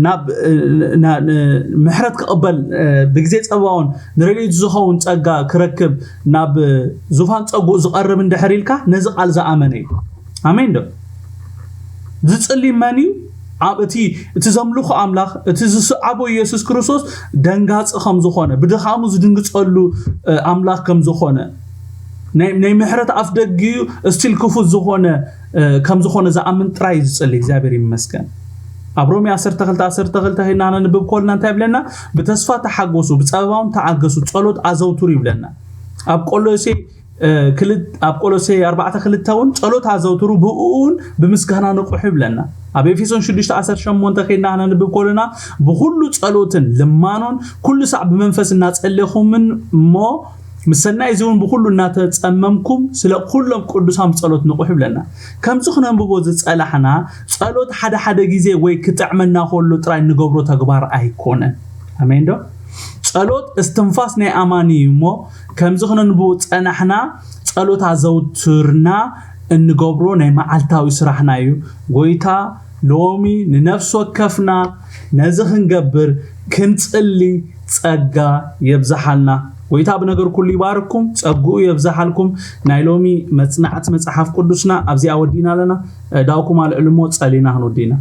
ናብ ምሕረት ክቕበል ብግዜ ጸባውን ንረድኤቱ ዝኸውን ጸጋ ክረክብ ናብ ዙፋን ጸጉኡ ዝቐርብ እንድሕር ኢልካ ነዚ ቃል ዝኣመነ እዩ። ኣሜን ዶ? ዝጽሊ መን እዩ? ኣብ እቲ እቲ ዘምልኹ ኣምላኽ እቲ ዝስዓቦ ኢየሱስ ክርስቶስ ደንጋጺ ከም ዝኾነ ብድኻሙ ዝድንግጸሉ ኣምላኽ ከም ዝኾነ ናይ ምሕረት ኣፍ ደጊኡ እስቲል ክፉት ዝኾነ ከም ዝኾነ ዝኣምን ጥራይ እዩ ዝጽሊ። እግዚኣብሔር ይመስገን። ኣብ ሮሜ ዓሰርተ ክልተ ዓሰርተ ክልተ ሄና ነንብብ ኮልና እንታይ ይብለና? ብተስፋ ተሓጎሱ ብጸበባውን ተዓገሱ ጸሎት ኣዘውትሩ ይብለና። ኣብ ቆሎሴ ኣብ ቆሎሴ ኣርባዕተ ክልተ እውን ጸሎት ኣዘውትሩ ብእኡን ብምስጋና ንቕሑ ይብለና። ኣብ ኤፌሶን ሽዱሽተ ዓሰርተ ሸሞንተ ኬድና ነንብብ ኮልና ብኩሉ ጸሎትን ልማኖን ኩሉ ሳዕ ብመንፈስ እናጸለኹምን እሞ ምስ ሰናይ እዚ እውን ብኩሉ እናተጸመምኩም ስለ ኩሎም ቅዱሳን ብጸሎት ንቑሑ ይብለና። ከምዚ ክነንብቦ ዝጸላሕና ጸሎት ሓደ ሓደ ግዜ ወይ ክጥዕመና ከሎ ጥራይ ንገብሮ ተግባር ኣይኮነን። ኣሜን ዶ? ጸሎት እስትንፋስ ናይ ኣማኒ እዩ እሞ ከምዚ ክነንብቦ ጸናሕና ጸሎት ኣዘውትርና እንገብሮ ናይ መዓልታዊ ስራሕና እዩ። ጎይታ ሎሚ ንነፍሲ ወከፍና ነዚ ክንገብር ክንጽሊ ጸጋ የብዝሓልና። ጎይታ ብነገር ኩሉ ይባርኩም፣ ጸግኡ የብዝሓልኩም። ናይ ሎሚ መጽናዕቲ መጽሓፍ ቅዱስና ኣብዚኣ ወዲና ኣለና። ዳውኩም ኣልዕሉ እሞ ጸሊና ክንወዲና።